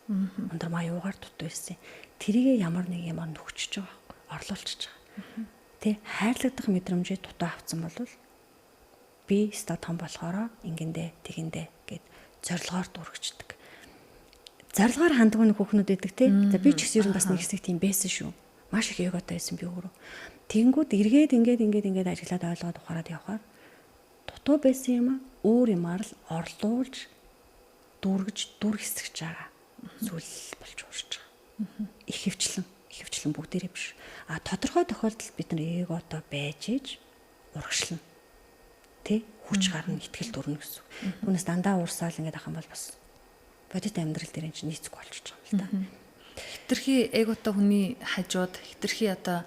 Ундрам аюугаар дутуу байсан. Тэрийг ямар нэг юмар нөхчөж байгаа байхгүй, орлуулчихж байгаа. Тэ, хайрлагдах мэдрэмжээ дутуу авцсан бол би ста том болохоро ингэндэ тэгэндэ гэд зорилгоор дүүргэждэг. Зорилгоор ханддаг нэг хүүхнүүд байдаг те. За би ч гэсэн ер нь бас нэг хэсэг тийм байсан шүү. Маш их эготой байсан би өөрөө. Тэнгүүд эргээд ингээд ингээд ингээд ажиглаад ойлгоод ухаарад явхаар дутуу байсан юм а өөр юмар л орлуулж дүүргэж дүр хэсгэж байгаа зүйл болж уурч байгаа. Ихэвчлэн бүгдээрээ биш. А тодорхой тохиолдолд бид нар эготой байж иж урагшлна. Тэ, хүч гарна, итгэл төрнө гэсэн. Түүнээс дандаа уурсаал ингээд ах юм бол бас бодит амьдрал дээр энэ чинь нийцэхгүй болчихж байгаа юм л та. Хитрхи эготой хүний хажууд хитрхи одоо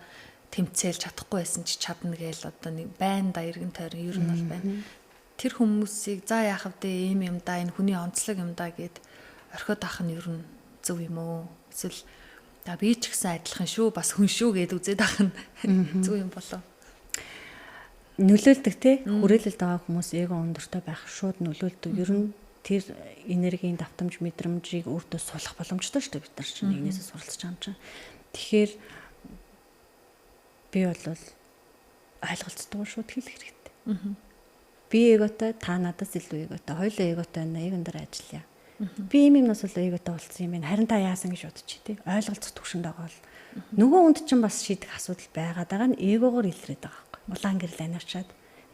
тэмцээл чадахгүй байсан чи чадна гээл одоо нэг байна да, эргэн тойрон ер нь бол байна. Тэр хүмүүсийг за яах вэ, ийм юм да, энэ хүний онцлог юм да гэд орхиод авах нь ер нь зөв юм уу? Эсвэл за би ч гэсэн адилхан шүү, бас хүн шүү гэд үзээд авах нь зөв юм болов? Нөлөөлдөг те, хүрээлэлд байгаа хүмүүс эго өндөртэй байх шууд нөлөөлдөг. Ер нь тэр энергийн давтамж мэдрэмжийг өөртөө суулгах боломжтой шүү дээ, бид нар чинь нэгнээсээ суралцж байгаа юм чинь. Тэгэхээр би бол ойлголцдог шууд хэлэх хэрэгтэй. Би эготой, та надаас илүү эготой, хоёулаа эготой байна, эгон дээр ажиллая. Би ийм юмнаас бол эготой болсон юм байна. Харин та яасан гэж бодчих тий. Ойлголцох түвшинд байгаа бол нөгөө хүнд чинь бас шийдэх асуудал байгаад байгаа нь эгогоор илрээд байгаа байхгүй. Улаан гэрэл анирчаад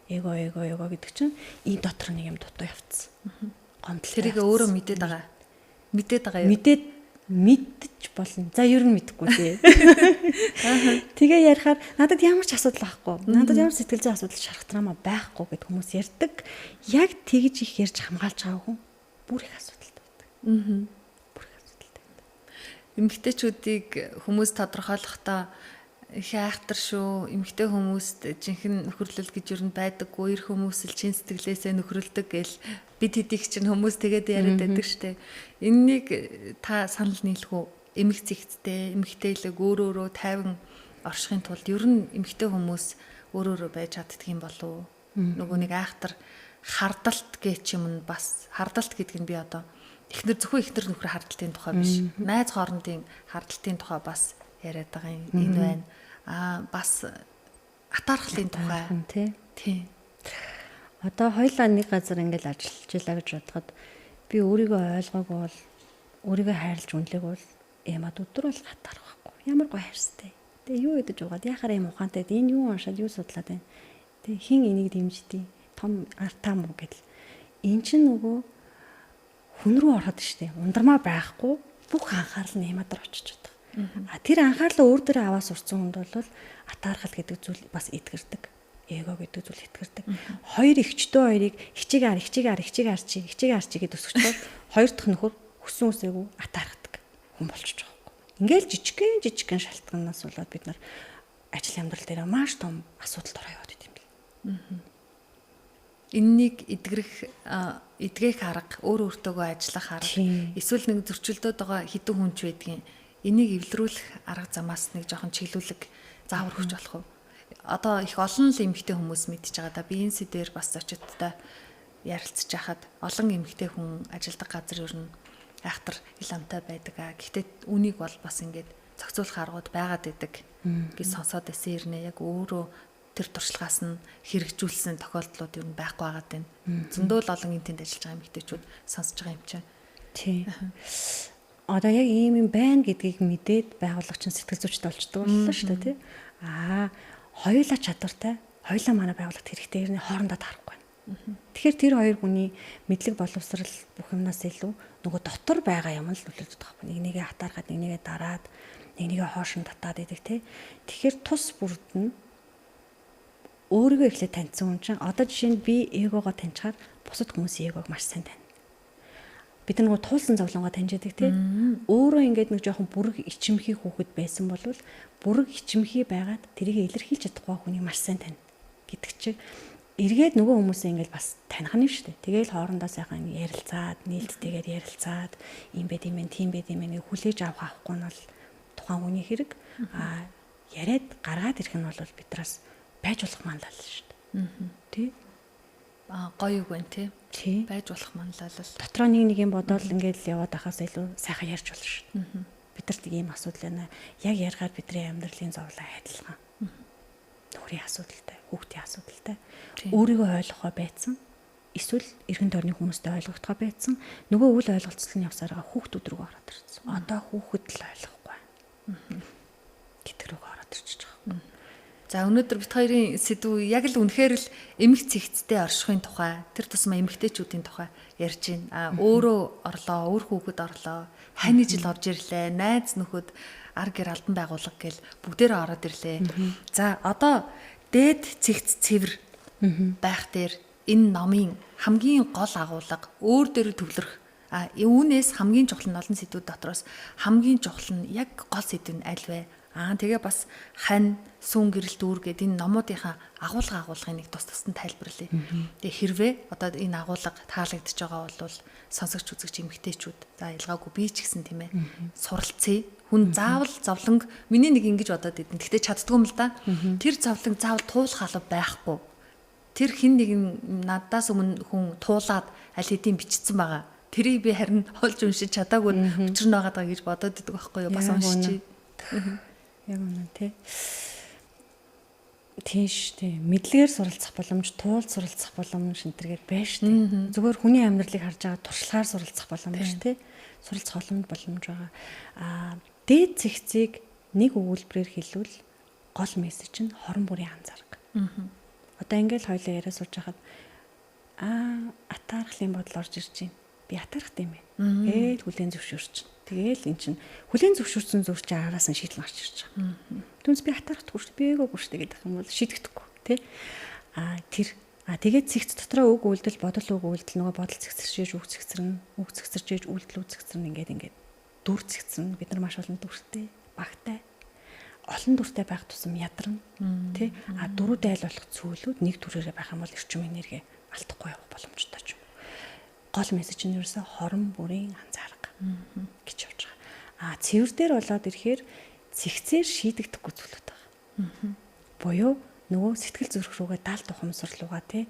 эго эго эго гэдэг чинь ийм дотор нэг юм дутуу явцсан. Гомдол. Тэрийг өөрөө мэдээд байгаа. Мэдээд байгаа юу? Мэдээд мэдчих болно. За ер нь мэдэхгүй тий. Тэгээ ярихаар надад ямар ч асуудал байхгүй. Надад ямар сэтгэл зүйн асуудал шарах драма байхгүй гэд хүмүүс ярьдаг. Яг тэгж их ярьж хамгаалж байгаа хүн бүр их асуудалтай байдаг. Бүр их асуудалтай байдаг. Эмэгтэйчүүдийг хүмүүс тодорхойлохдоо их айхтар шүү. Эмэгтэй хүмүүст жинхэнэ нөхөрлөл гэж ер нь байдаггүй. Эр хүмүүс л чин сэтгэлээсээ нөхрөлдөг гэл бид хэдийг чинь хүмүүс тэгээд яриад байдаг штэ. Энэнийг та санал нийлэх үү? Эмэг зэгцтэй, эмэгтэйлэг өөр өөрөө тайван оршихын тулд ер нь эмэгтэй хүмүүс өөр өөрөө байж чаддаг юм болов уу? Нөгөө нэг айхтар хардалт гэж юм нь бас хардалт гэдэг нь би одоо эхнэр зөвхөн эхнэр нөхөр хардалтын тухай биш. Найз хоорондын хардалтын тухай бас яриад байгаа юм. Энэ байна. Аа бас атаархлын тухай. Тий. Одоо хоёлаа нэг газар ингээл ажиллаж илаа гэж бодоход би өөрийгөө ойлгоогүй бол, өөрийгөө хайрлаж үнэлээгүй бол ямад өдөр бол хатаарах байхгүй. Ямар гоё хайрстай. Тэгээ юу идэж угаад яхаар юм ухаантай. Энэ юу уншаад юу судлаад байна. Тэгээ хин энийг дэмждیں۔ Том артаа муу гэдэл. Эн чинь нөгөө хүн рүү ороход штэ. Ундрмаа байхгүй бүх анхаарал нь ямад очиж байгаа. А тэр анхаарлаа өөр дөрөө аваа сурцсан хүнд бол атаархал гэдэг зүйл бас эдгэрдэг. Эго гэдэг зүйл эдгэрдэг. Хоёр эгчтэй хоёрыг хичээг ар хичээг ар хичээг арчи хичээг арчи гэдээ өсгөчхөр хоёр дахь нөхөр хүссэн үсээгүй атаархдаг хүн болчих жоох. Ингээл жижигхэн жижигхэн шалтгаанаас болоод бид нар ажил амьдрал дээр маш том асуудалд ороо яваад идэм бэл. Энэнийг эдгэрэх эдгэх арга, өөр өөртөөгөө ажиллах арга, эсвэл нэг зөрчилдөд байгаа хідэн хүн ч байдгийн. Энийг эвлэрүүлэх арга замаас нэг жоохон чиглүүлэг заавар өгч болох уу? Одоо их олон л эмэгтэй хүмүүс мэдчихэж байгаа да. Би энэ сэдвээр бас зочидтой ярилцж байхад олон эмэгтэй хүн ажилдаг газар ер нь айхтар ил амтай байдаг. Гэхдээ үнийг бол бас ингээд зохицуулах аргууд байгаад идэг гэж сонсоод байсан ирнэ. Яг өөрөө тэр туршлагаас нь хэрэгжүүлсэн тохиолдлууд ер нь байхгүй байгаад байна. Зөндөө л олон энэ тэнд ажиллаж байгаа эмэгтэйчүүд сонсож байгаа юм чинь. Тий. Одоо яг ийм юм байна гэдгийг мэдээд байгууллага чинь сэтгэл зүйчд болчдөг боллоо шүү дээ, тий. Аа, хоёулаа чадвартай, хоёулаа манай байгууллагт хэрэгтэй ирнэ, хоорондоо таарахгүй байна. Тэгэхээр тэр хоёр хүний мэдлэг боловсрал бүх юмнаас илүү нөгөө дотор байгаа юм л нөлөөлдөг байхгүй. Нэг нэгээ хатаархаад, нэг нэгээ дараад, нэг нэгээ хоошин татаад идэг, тий. Тэгэхээр тус бүрд нь өөрийгөө эхлээд таньсан хүн чинь одоо жишээ нь би эгогоо таньчихаар бусад хүмүүсийн эгог маш сайн таньна. Бид нар нөгөө туулсан зовлонгоо таньж яадаг, тий. Өөрөө ингээд нэг жоохон бүрэг ичимхий хүүхэд байсан бол бүрэг ичимхий байгаад тэрийг илэрхийлж чадахгүй хүнийг маш сайн таньна гэдэг чиг эргээд нөгөө хүмүүсээ ингээд бас таних нь шүү дээ. Тэгээл хоорондоо сайхан ярилцаад, нээлттэйгээр ярилцаад, ийм байд юм, тийм байд юм нэг хүлээж авах авахгүй нь бол тухайн хүний хэрэг. Аа, яриад гаргаад ирэх нь бол бидраас байж болох манлайлал шүү дээ. Тий. Аа, гоё үг байна, тий. Байж болох манлайлал. Дотроо нэг нэг юм бодоол ингээд л яваад ахаас илүү сайхан ярьж болно шүү дээ. Бид нарт ийм асуудал байна. Яг яргаад бидний амьдралын зовлон адилхан. Нөхрийн асуудалтай, хүүхдийн асуудалтай. Өөрийгөө ойлгохоо байцсан. Эсвэл эргэн тойрны хүмүүстэй ойлгохдохоо байцсан. Нөгөө үл ойлголцол нь явсараа хүүхдүүд рүү ороод ирсэн. Одоо хүүхэд л ойлгохгүй байна. Гэдэг рүү ороод ирчихэж байгаа. За, өнөөдөр бит хоёрын сэдв яг л үнэхээр л эмх цэгцтэй оршихын тухай, тэр тусмаа эмэгтэйчүүдийн тухай ярьж байна. А өөрөө орлоо, өөр хүүхэд орлоо, хань ижил орж ирлээ, найз нөхөд, ар гэр албан байгууллага гэл бүгдээрээ ороод ирлээ. За, одоо дээд цэгц цэвэр байх дээр энэ номын хамгийн гол агуулга өөр дээр төвлөрөх. А үүнээс хамгийн чухал нь олон сэдвүүд дотроос хамгийн чухал нь яг гол сэдв нь аль вэ? Аа, тэгээ бас хань, сүүн гэрэл дүүр гэдэг энэ номуудынхаа агуулгын нэг тус тусад нь тайлбарлая. Тэгээ хэрвээ одоо энэ агуулга таалагдж байгаа бол сонсогч үзэгч эмэгтэйчүүд, за ялгаагүй би ч гэсэн, тийм ээ, суралцъя. Хүн заавал зовлонг миний нэг ингэж бодоод идэв. Гэхдээ чаддгүй юм л да. Тэр зовлон заавал туулах алба байхгүй. Тэр хин нэгэн надаас өмнө хүн туулаад аль хэдийн бичсэн байгаа. Тэрийг би харин олж уншиж чадаагүй учир нь байгаа даа гэж бодоод идэг байхгүй юу? Бас уншчихъя. Яг үнэн, тий. Тийм шүү дээ. Мэдлэгээр суралцах боломж, туулд суралцах боломж энэ төргээд байна шүү дээ. Зүгээр хүний амьдралыг харж байгаа туршлагаар суралцах боломж, тий. Суралцах боломж байгаа. Аа, дээд цэгцийг нэг өгүүлбэрээр хэлвэл гол мессеж нь хорон бүрийн анзаарга. Одоо ингээл хоёлаа яриа сууж хахад аа, атаархлын бодол орж ирж байна. Би атаархтай юм байна. Ээл хүлэн зөвшөөрч. Тэгээл эн чинь хүлэн зөвшөөрсөн зүр чинь араас нь шийдэл гарч ирж байгаа. Түүнээс би атаархдаггүй шүү дээ. Би эгоогүй шүү дээ гэдэг юм бол шийдэгдэхгүй, тий. Аа, тэр тэгээд цэгц дотроо үг үйлдэл, бодол үг үйлдэл, нөгөө бодол цэгцэрчээж үг цэгцэрнэ, үг цэгцэрчээж үйлдэл үг цэгцэрнэ, ингээд ингээд дүр цэгцэрнэ. Бид нар маш олон дүртэй, багтай. Олон дүртэй байх тусам ядарна, тий. А дөрүүд айл болох зүйлүүд нэг төрөөрөө байх юм бол эрчим энерги алдахгүй явах боломжтой ч юм. Гол мессеж нь ерөөсөө хорон бүрийн анзаарга гэж явж байгаа. А цэвэр дээр болоод ирэхээр цэгцээр шийдэгдэхгүй зүйлүүд байгаа. Буюу нөгөө сэтгэл зүрх рүүгээ далд ухамсар руугаа, тий,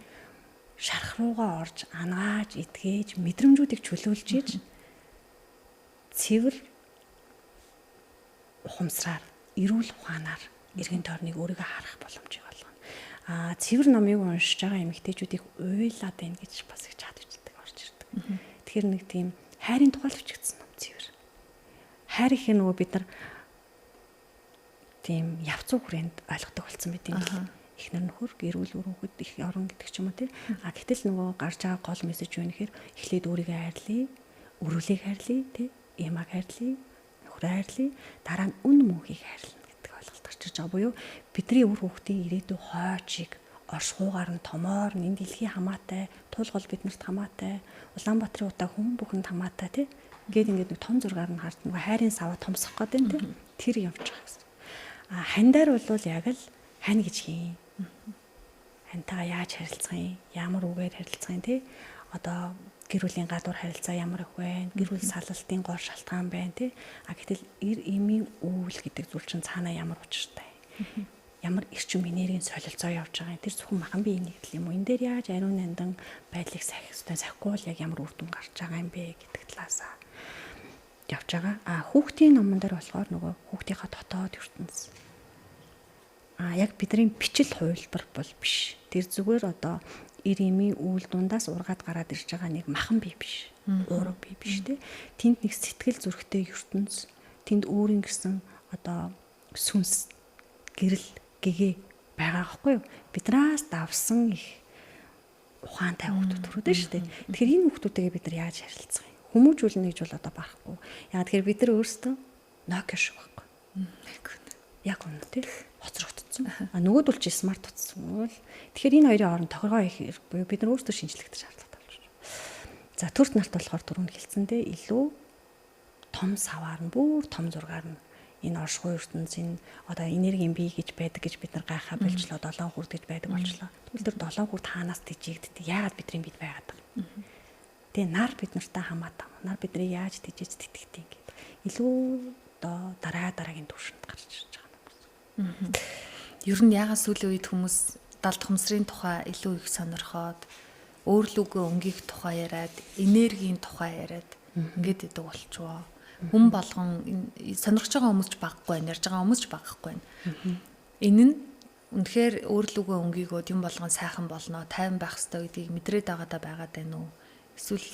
шарх руугаа орж ангааж, эдгэж, мэдрэмжүүдийг чөлөөлж иж цэвэр ухамсараар, эрүүл ухаанаар эргэн тойрныг өөрийгөө харах боломжийг олгоно. А цэвэр номыг уншиж байгаа эмэгтэйчүүдийг уйлаад байна гэж бас их чат бичдэг орж ирдэг. Тэгэхээр нэг тийм хайрын тухай л бичигдсэн ном цэвэр. Хайр их нөгөө бид нар тийм явцуу хүрээнд ойлгодог болсон байт юм л. Эхнэр нөхөр, гэр бүл, үр хүүхэд, их орон гэдэг ч юм уу, тий. А гэтэл нөгөө гарч байгаа гол мессеж юу нэхэр эхлээд өөрийгөө хайрлая, өрөөлийг хайрлая, тий. Эмааг хайрлая, нөхрөө хайрлая, дараа нь үн мөнхийг хайрлана гэдэг ойлголт гарч ирж байгаа. Буюу бидний үр хүүхдийн ирээдүй хойчийг оршихуугаар нь томоор нь энэ дэлхийн хамаатай, тулгал биднэрт хамаатай, Улаанбаатарын удаа хүн бүхэнд хамаатай, тий. Ингээд ингээд нэг том зургаар нь хард нөгөө хайрын саваа томсох гэдэг юм, тий. Тэр явж байгаа гэсэн. А ханьдаар бол яг л хань гэж хийн. Хантайгаа яаж харилцах юм? Ямар үгээр харилцах юм, тий? Одоо гэр бүлийн гадуур харилцаа ямар их вэ? Гэр бүл салалтын гол шалтгаан байна, тий? А гэтэл эр эмийн өвөл гэдэг зүйл чинь цаанаа ямар учиртай? Ямар эрчим энергийн солилцоо явж байгаа юм? Тэр зөвхөн махан биеийн нэгдэл юм уу? Энэ дээр яаж ариун нандан байдлыг сахих ёстой? Сахихгүй бол яг ямар үр дүн гарч байгаа юм бэ гэдэг талаасаа явж байгаа. А хүүхдийн номон дээр болохоор нөгөө хүүхдийнхаа дотоод ертөнц. А яг бидний бичил хувилбар бол биш. Тэр зүгээр одоо эр эмийн үйл дундаас ургаад гараад ирж байгаа нэг махан бие биш. Уураг бие биш те. Тэнд нэг сэтгэл зүрхтэй ертөнц, тэнд өөрийн гэсэн одоо сүнс, гэрэл, гэгээ байгаа байхгүй юу? Биднээс давсан их ухаантай хүүхдүүд төрөөд шүү дээ. Тэгэхээр энэ хүүхдүүдтэйгээ бид нар яаж харилцах юм? Хүмүүжүүлнэ гэж бол одоо барахгүй. Яа тэгэхээр бид нар өөрсдөө Nokia шиг байхгүй. Яг үнэ тий. Хоцрогдсон. А нөгөөдөл чи смарт утсан. Тэгэхээр энэ хоёрын хооронд тохиргоо их буюу бид нар өөрсдөө шинжлэхдээ шаардлагатай болж байна. За төрт нарт болохоор түрүүнд хэлсэн дээ илүү том саваар нь бүр том зургаар нь энэ оршихуй ертөнц энэ одоо энергийн бие гэж байдаг гэж бид нар гайхаа болжлоо, долоон хүрд гэж байдаг болчлоо. Тэгвэл тэр долоон хүрд хаанаас тэжээгддэг? Яагаад бидний бид байгаад байгаа юм? Тэгээ нар бид нартай хамаатай. Нар бидний яаж тэжээж тэтгэдэг юм гээд илүү одоо дараа дараагийн түвшинд гарч ирж байгаа юм. Ер нь яагаад сүүлийн үед хүмүүс далд хумсрын тухай илүү их сонирхоод өөрлөгөө өнгийг тухай яриад, энергийн тухай яриад ингээд идэг болчихвоо. Хүн болгон сонирхож байгаа хүмүүс ч баггүй байна, ярьж байгаа хүмүүс ч багхгүй байна. Энэ нь үнэхээр өөрлөгөө өнгийгөө юм болгон сайхан болно, тайван байх ёстой гэдгийг мэдрээд байгаадаа байгаад байна уу? Эсвэл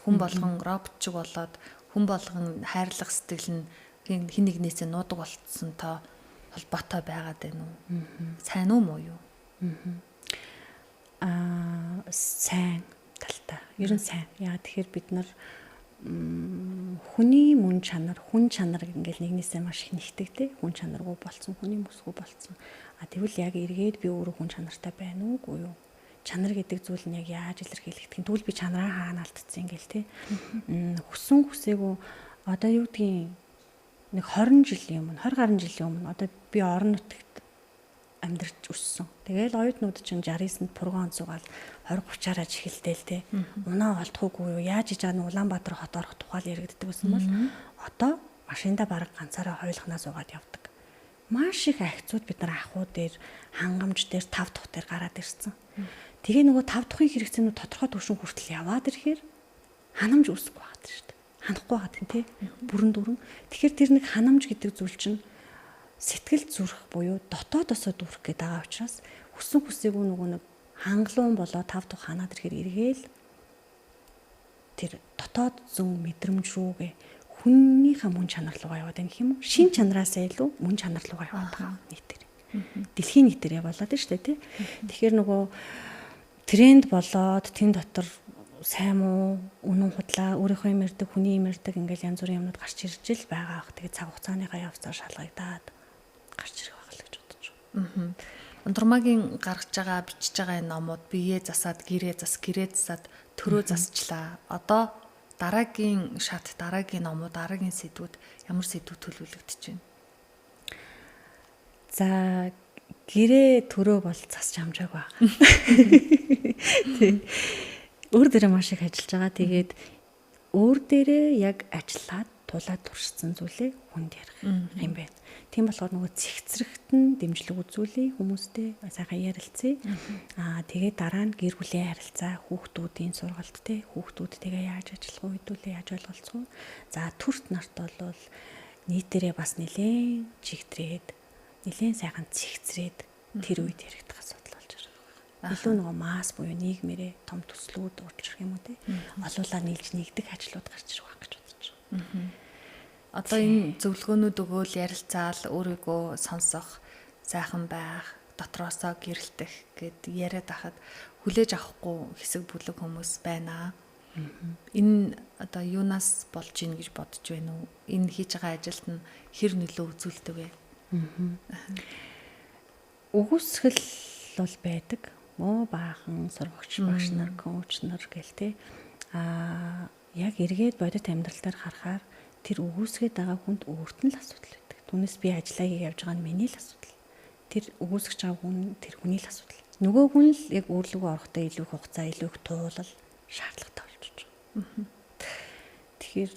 хүн болгон робот чиг болоод хүн болгон хайрлах сэтгэл нь хин нэгнээсээ нуудаг болцсонтой холбоотой байгаад байна уу? Сайн уу муу юу? Аа сайн талтай. Ер нь сайн. Яа тэгэхээр бид нар хүний мөн чанар, хүн чанар ингээл нэгнээсээ маш их нэгдэг те. Хүн чанаргүй болцсон, хүний мөсгүй болцсон. А тэгвэл яг эргээд би өөрөө хүн чанартай байна уугүй юу? Чанар гэдэг зүйл нь яг яаж илэрхийлэгдэх юм? Тэгвэл би чанараа хаана алдсан ингээл те. Хүссэн хүсээгүй одоо юу гэдгийг нэг 20 жилийн өмнө, 20 гаруй жилийн өмнө одоо би орон нутагт амьдарч өссөн. Тэгээл оюутнууд чинь 69-нд пурган суугаал 20 30-аараа чихэлтээл те. Унаа олдохгүй юу? Яаж иж байгаа нь Улаанбаатар хот орох тухай л яригддаг байсан бол одоо машинда бараг ганцаараа хоёулахнаа суугаад явдаг. Маш их ахицууд бид нар ахуй дээр, хангамж дээр, тав тух дээр гараад ирсэн. Тэгээ нөгөө тав тухын хэрэгцээнүүд тодорхой түвшин хүртэл яваад ирэхээр ханамж үүсэхгүй байгаа шүү дээ. Ханахгүй байгаа тийм тий. Бүрэн дүрэн. Тэгэхээр тэр нэг ханамж гэдэг зүйл чинь сэтгэл зүрх буюу дотоодосоо дүүрэх гээд байгаа учраас хүссэн хүсээгүй нөгөө нэг хангалуун болоо тав тух ханаад ирэхээр эргээл тэр дотоод зөн мэдрэмж рүүгээ хүннийхээ мөн чанар руугаа яваад байна гэх юм уу? Шин чанараасаа илүү мөн чанар руугаа яваад байгаа нийтээр. Дэлхийн нийтээр явуулаад байна шүү дээ тий. Тэгэхээр нөгөө тренд болоод тэн дотор сайн муу, үнэн худлаа, өөрийнхөө юм ярьдаг, хүний юм ярьдаг ингээл янз бүрийн юмнууд гарч ирж л байгаа ах. Тэгээ цаг хугацааныхаа явцаар шалгагдаад гарч ирэх байх л гэж бодож байна. Ундрмагийн гаргаж байгаа, бичиж байгаа энэ номууд биеэ засаад, гэрээ зас, гэрээ засаад, төрөө засчлаа. Одоо дараагийн шат, дараагийн номууд, дараагийн сэдвүүд ямар сэдвүүд төлөвлөгдөж байна? За гэрээ төрөө бол засч амжаагүй байгаа. Тий. Өөр дээрээ маш их ажиллаж байгаа. Тэгээд өөр дээрээ яг ажиллаад тулаад туршсан зүйлээ хүнд ярих юм байна. Тийм болохоор нөгөө цэгцрэхт нь дэмжлэг үзүүлье хүмүүстэй сайхан ярилцъя. Аа тэгээд дараа нь гэр бүлийн харилцаа, хүүхдүүдийн сургалт те, хүүхдүүдтэйгээ яаж ажиллах вэ, хэдүүлээ яаж ойлголцох вэ? За төрт нарт бол нийтээрээ бас нэлээд чигтрээд, нэлээд сайхан цэгцрээд тэр үед яригдах асуудал болж байгаа. Илүү нөгөө масс буюу нийгмээрээ том төслүүд урьдчрах юм уу те. Олуулаа нийлж нэгдэх ажлууд гарч ирэх байх гэж бодож байгаа. Одоо энэ зөвлөгөөнүүд өгөөл ярилцаал өөрийгөө сонсох, сайхан байх, дотроосоо гэрэлтэх гэд яриад байхад хүлээж авахгүй хэсэг бүлэг хүмүүс байна. Энэ одоо юунаас болж ийн гэж бодож байна уу? Энэ хийж байгаа ажилд нь хэр нөлөө үзүүлдэг вэ? Үгүйсгэл бол байдаг. Муу баахан сургагч багш нар, коуч нар гэл те. Аа яг эргээд бодит амьдрал дээр харахаар тэр үгүйсгээд байгаа хүнд өөрт нь л асуудал байдаг. Түүнээс би ажиллаа хийх явж байгаа нь миний л асуудал. Тэр үгүйсгэж байгаа хүн тэр хүний л асуудал. Нөгөө хүн л яг өөрлөгөө орохдоо илүү их хугацаа, илүү их туулал шаардлагатай болчихж байгаа. Тэгэхээр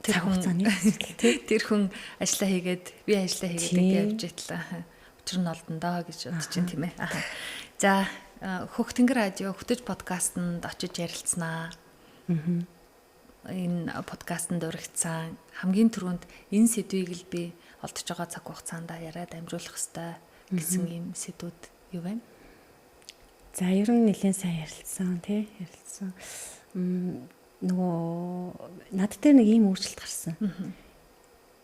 тэр хугацааны асуудал тий. Тэр хүн ажиллаа хийгээд би ажиллаа хийгээд ингэ явж итлээ. Учир нь олдно доо гэж бодож чинь тийм ээ. За Хөх Тэнгэр радио хөтөж подкастт очиж ярилцсанаа. Энэ подкастэнд уригдсан хамгийн түрүүнд энэ сэдвийг л би олдож байгаа цаг хугацаанд яриад амжуулах хэрэгтэй гэсэн ийм сэдвүүд юу вэ? За, ер нь нэлээд сайн ярилцсан, тий, ярилцсан. Нөгөө над дээр нэг ийм өөрчлөлт гарсан.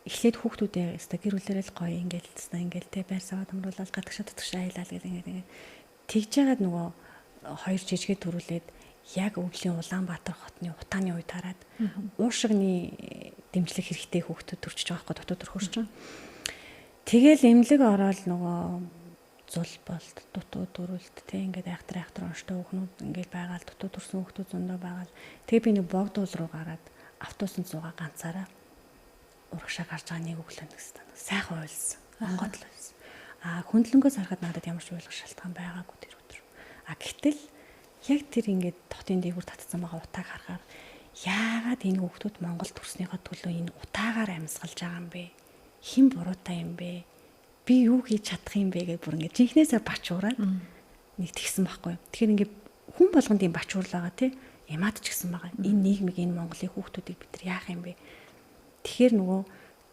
Эхлээд хүүхдүүдээ өстой гэр бүлээрээ л гоё ингээл өстой ингээл тий байр саваа томруулаад гадагшаа татгшаа аялал гэл ингээд ингээд тэгж яагаад нөгөө хоёр жижигээ төрүүлээд яг өвлийн Улаанбаатар хотны утааны үед хараад уушигны дэмжлэг хэрэгтэй хүүхдүүд төрчихөж байгаа байхгүй, дутуу төрхөр чинь. Тэгэл эмнэлэг ороод нөгөө зул болт, дутуу төрүүлт те, ингээд айхтар айхтар онштой хүүхнүүд ингээд байгаал, дутуу төрсөн хүүхдүүд зөндөө байгаал. Тэгээ би нэг богдуул руу гараад автобусанд суугаа ганцаараа урагшаа гарч байгаа нэг өглөө нэгсэн. Сайхан уйлсан. Онгод л уйлсан. А хүндлөнгөөс харахад надад ямар ч уйлах шалтгаан байгаагүй тэр өдөр. А гэтэл яг тэр ингээд хотын дээгүүр татцсан байгаа утааг харахаар яагаад энэ хүүхдүүд Монгол төрснийхөө төлөө энэ утаагаар амьсгалж байгаа юм бэ? Хэн буруутай юм бэ? Би юу хийж чадах юм бэ гэж бүр ингээд жинхнээсээ бач уураад нэг тэгсэн байхгүй юу. Тэгэхээр ингээд хүн болгонд ийм бач уурлаа байгаа, тий. Ямаад ч гэсэн байгаа. Энэ нийгмийг, энэ Монголын хүүхдүүдийг бид нар яах юм бэ? Тэгэхээр нөгөө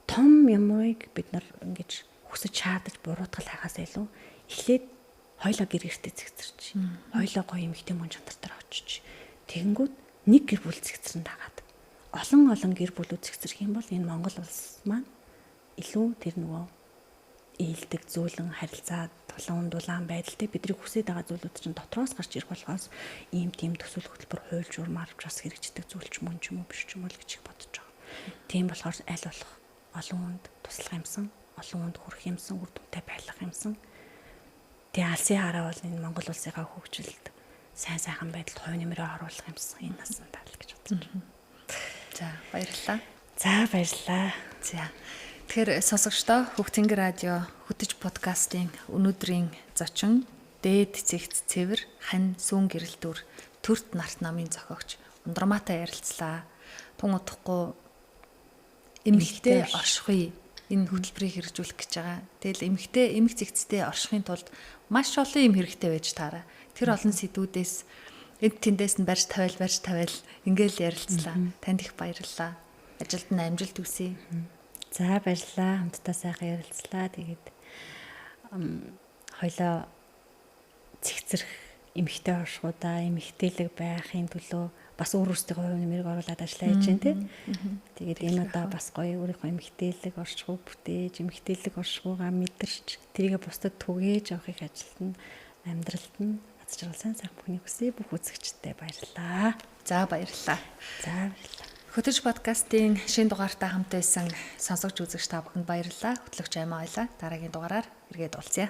том юмыг бид нар ингэж хүсэж шаардаж буруутгал хайхаас илүү эхлээд хоёлоо гэр гэртээ цэгцэрч, хоёлоо гоё эмэгтэй мөн чанар дээр очиж, тэгэнгүүт нэг гэр бүл цэгцэрэн дагаад олон олон гэр бүлүүд цэгцэрх юм бол энэ Монгол улс маань илүү тэр нөгөө ээлдэг зөөлөн харилцаа, тулан дулаан байдалтай бидний хүсэж байгаа зүйлүүд чинь дотроос гарч ирэх болохоос ийм тийм төсөөлөх хөтөлбөр, хууль журмаар бас хэрэгждэг зүйл ч мөн ч юм уу, биш ч юм уу л гэж их бодож байгаа. Тийм болохоор аль болох олон хүнд туслах юмсан, олон хүнд хүрэх юмсан, үр дүнтэй байх юмсан. Тэгээ алсын хараа бол энэ Монгол улсынхаа хөгжилд сайн сайхан байдалд хувь нэмрээ оруулах юмсан энэ насандаа л гэж бодож байна. За, баярлалаа. За, баярлалаа. За. Тэгэхээр сонсогчдоо, Хөх Тэнгэр радио хөтөч подкастын өнөөдрийн зочин дээд цэгц цэвэр хань сүүн гэрэлтүр төрт нарт намын зохиогч Ундрмаатай ярилцлаа. Тун удахгүй эмэгтэй оршихуй энэ хөтөлбөрийг хэрэгжүүлэх гэж байгаа. Тэгэл эмэгтэй эмэг цэгцтэй оршихын тулд маш олон юм хэрэгтэй байж таараа. Тэр олон сэдвүүдээс энд тэндээс нь барьж тавиал барьж тавиал ингээл ярилцлаа. Танд их баярлалаа. Ажилд нь амжилт хүсье. За, баярлалаа. Хамтдаа сайхан ярилцлаа. Тэгээд хоёлоо цэгцэрх эмэгтэй оршихуйдаа эмэгтэйлэг байхын төлөө бас өөр өөрсдийнхөө хувь нэмрийг оруулаад ажиллаа хийж байна, тий. Тэгээд энэ удаа бас гоё өөрийнхөө эмэгтэйлэг оршихуй бүтээж, эмэгтэйлэг оршихуйгаа мэдэрч, тэрийгэ бусдад түгээж явахыг ажилд нь, амьдралд нь аз жаргал, сайн сайхан бүхнийг хүсье. Бүх үзэгчдэд баярлалаа. За, баярлалаа. За, баярлалаа. Хөтөч подкастын шинэ дугаартаа хамт байсан сонсогч үзэгч та бүхэнд баярлалаа. Хөтлөгч Аймаа байлаа. Дараагийн дугаараар эргээд уулзъя.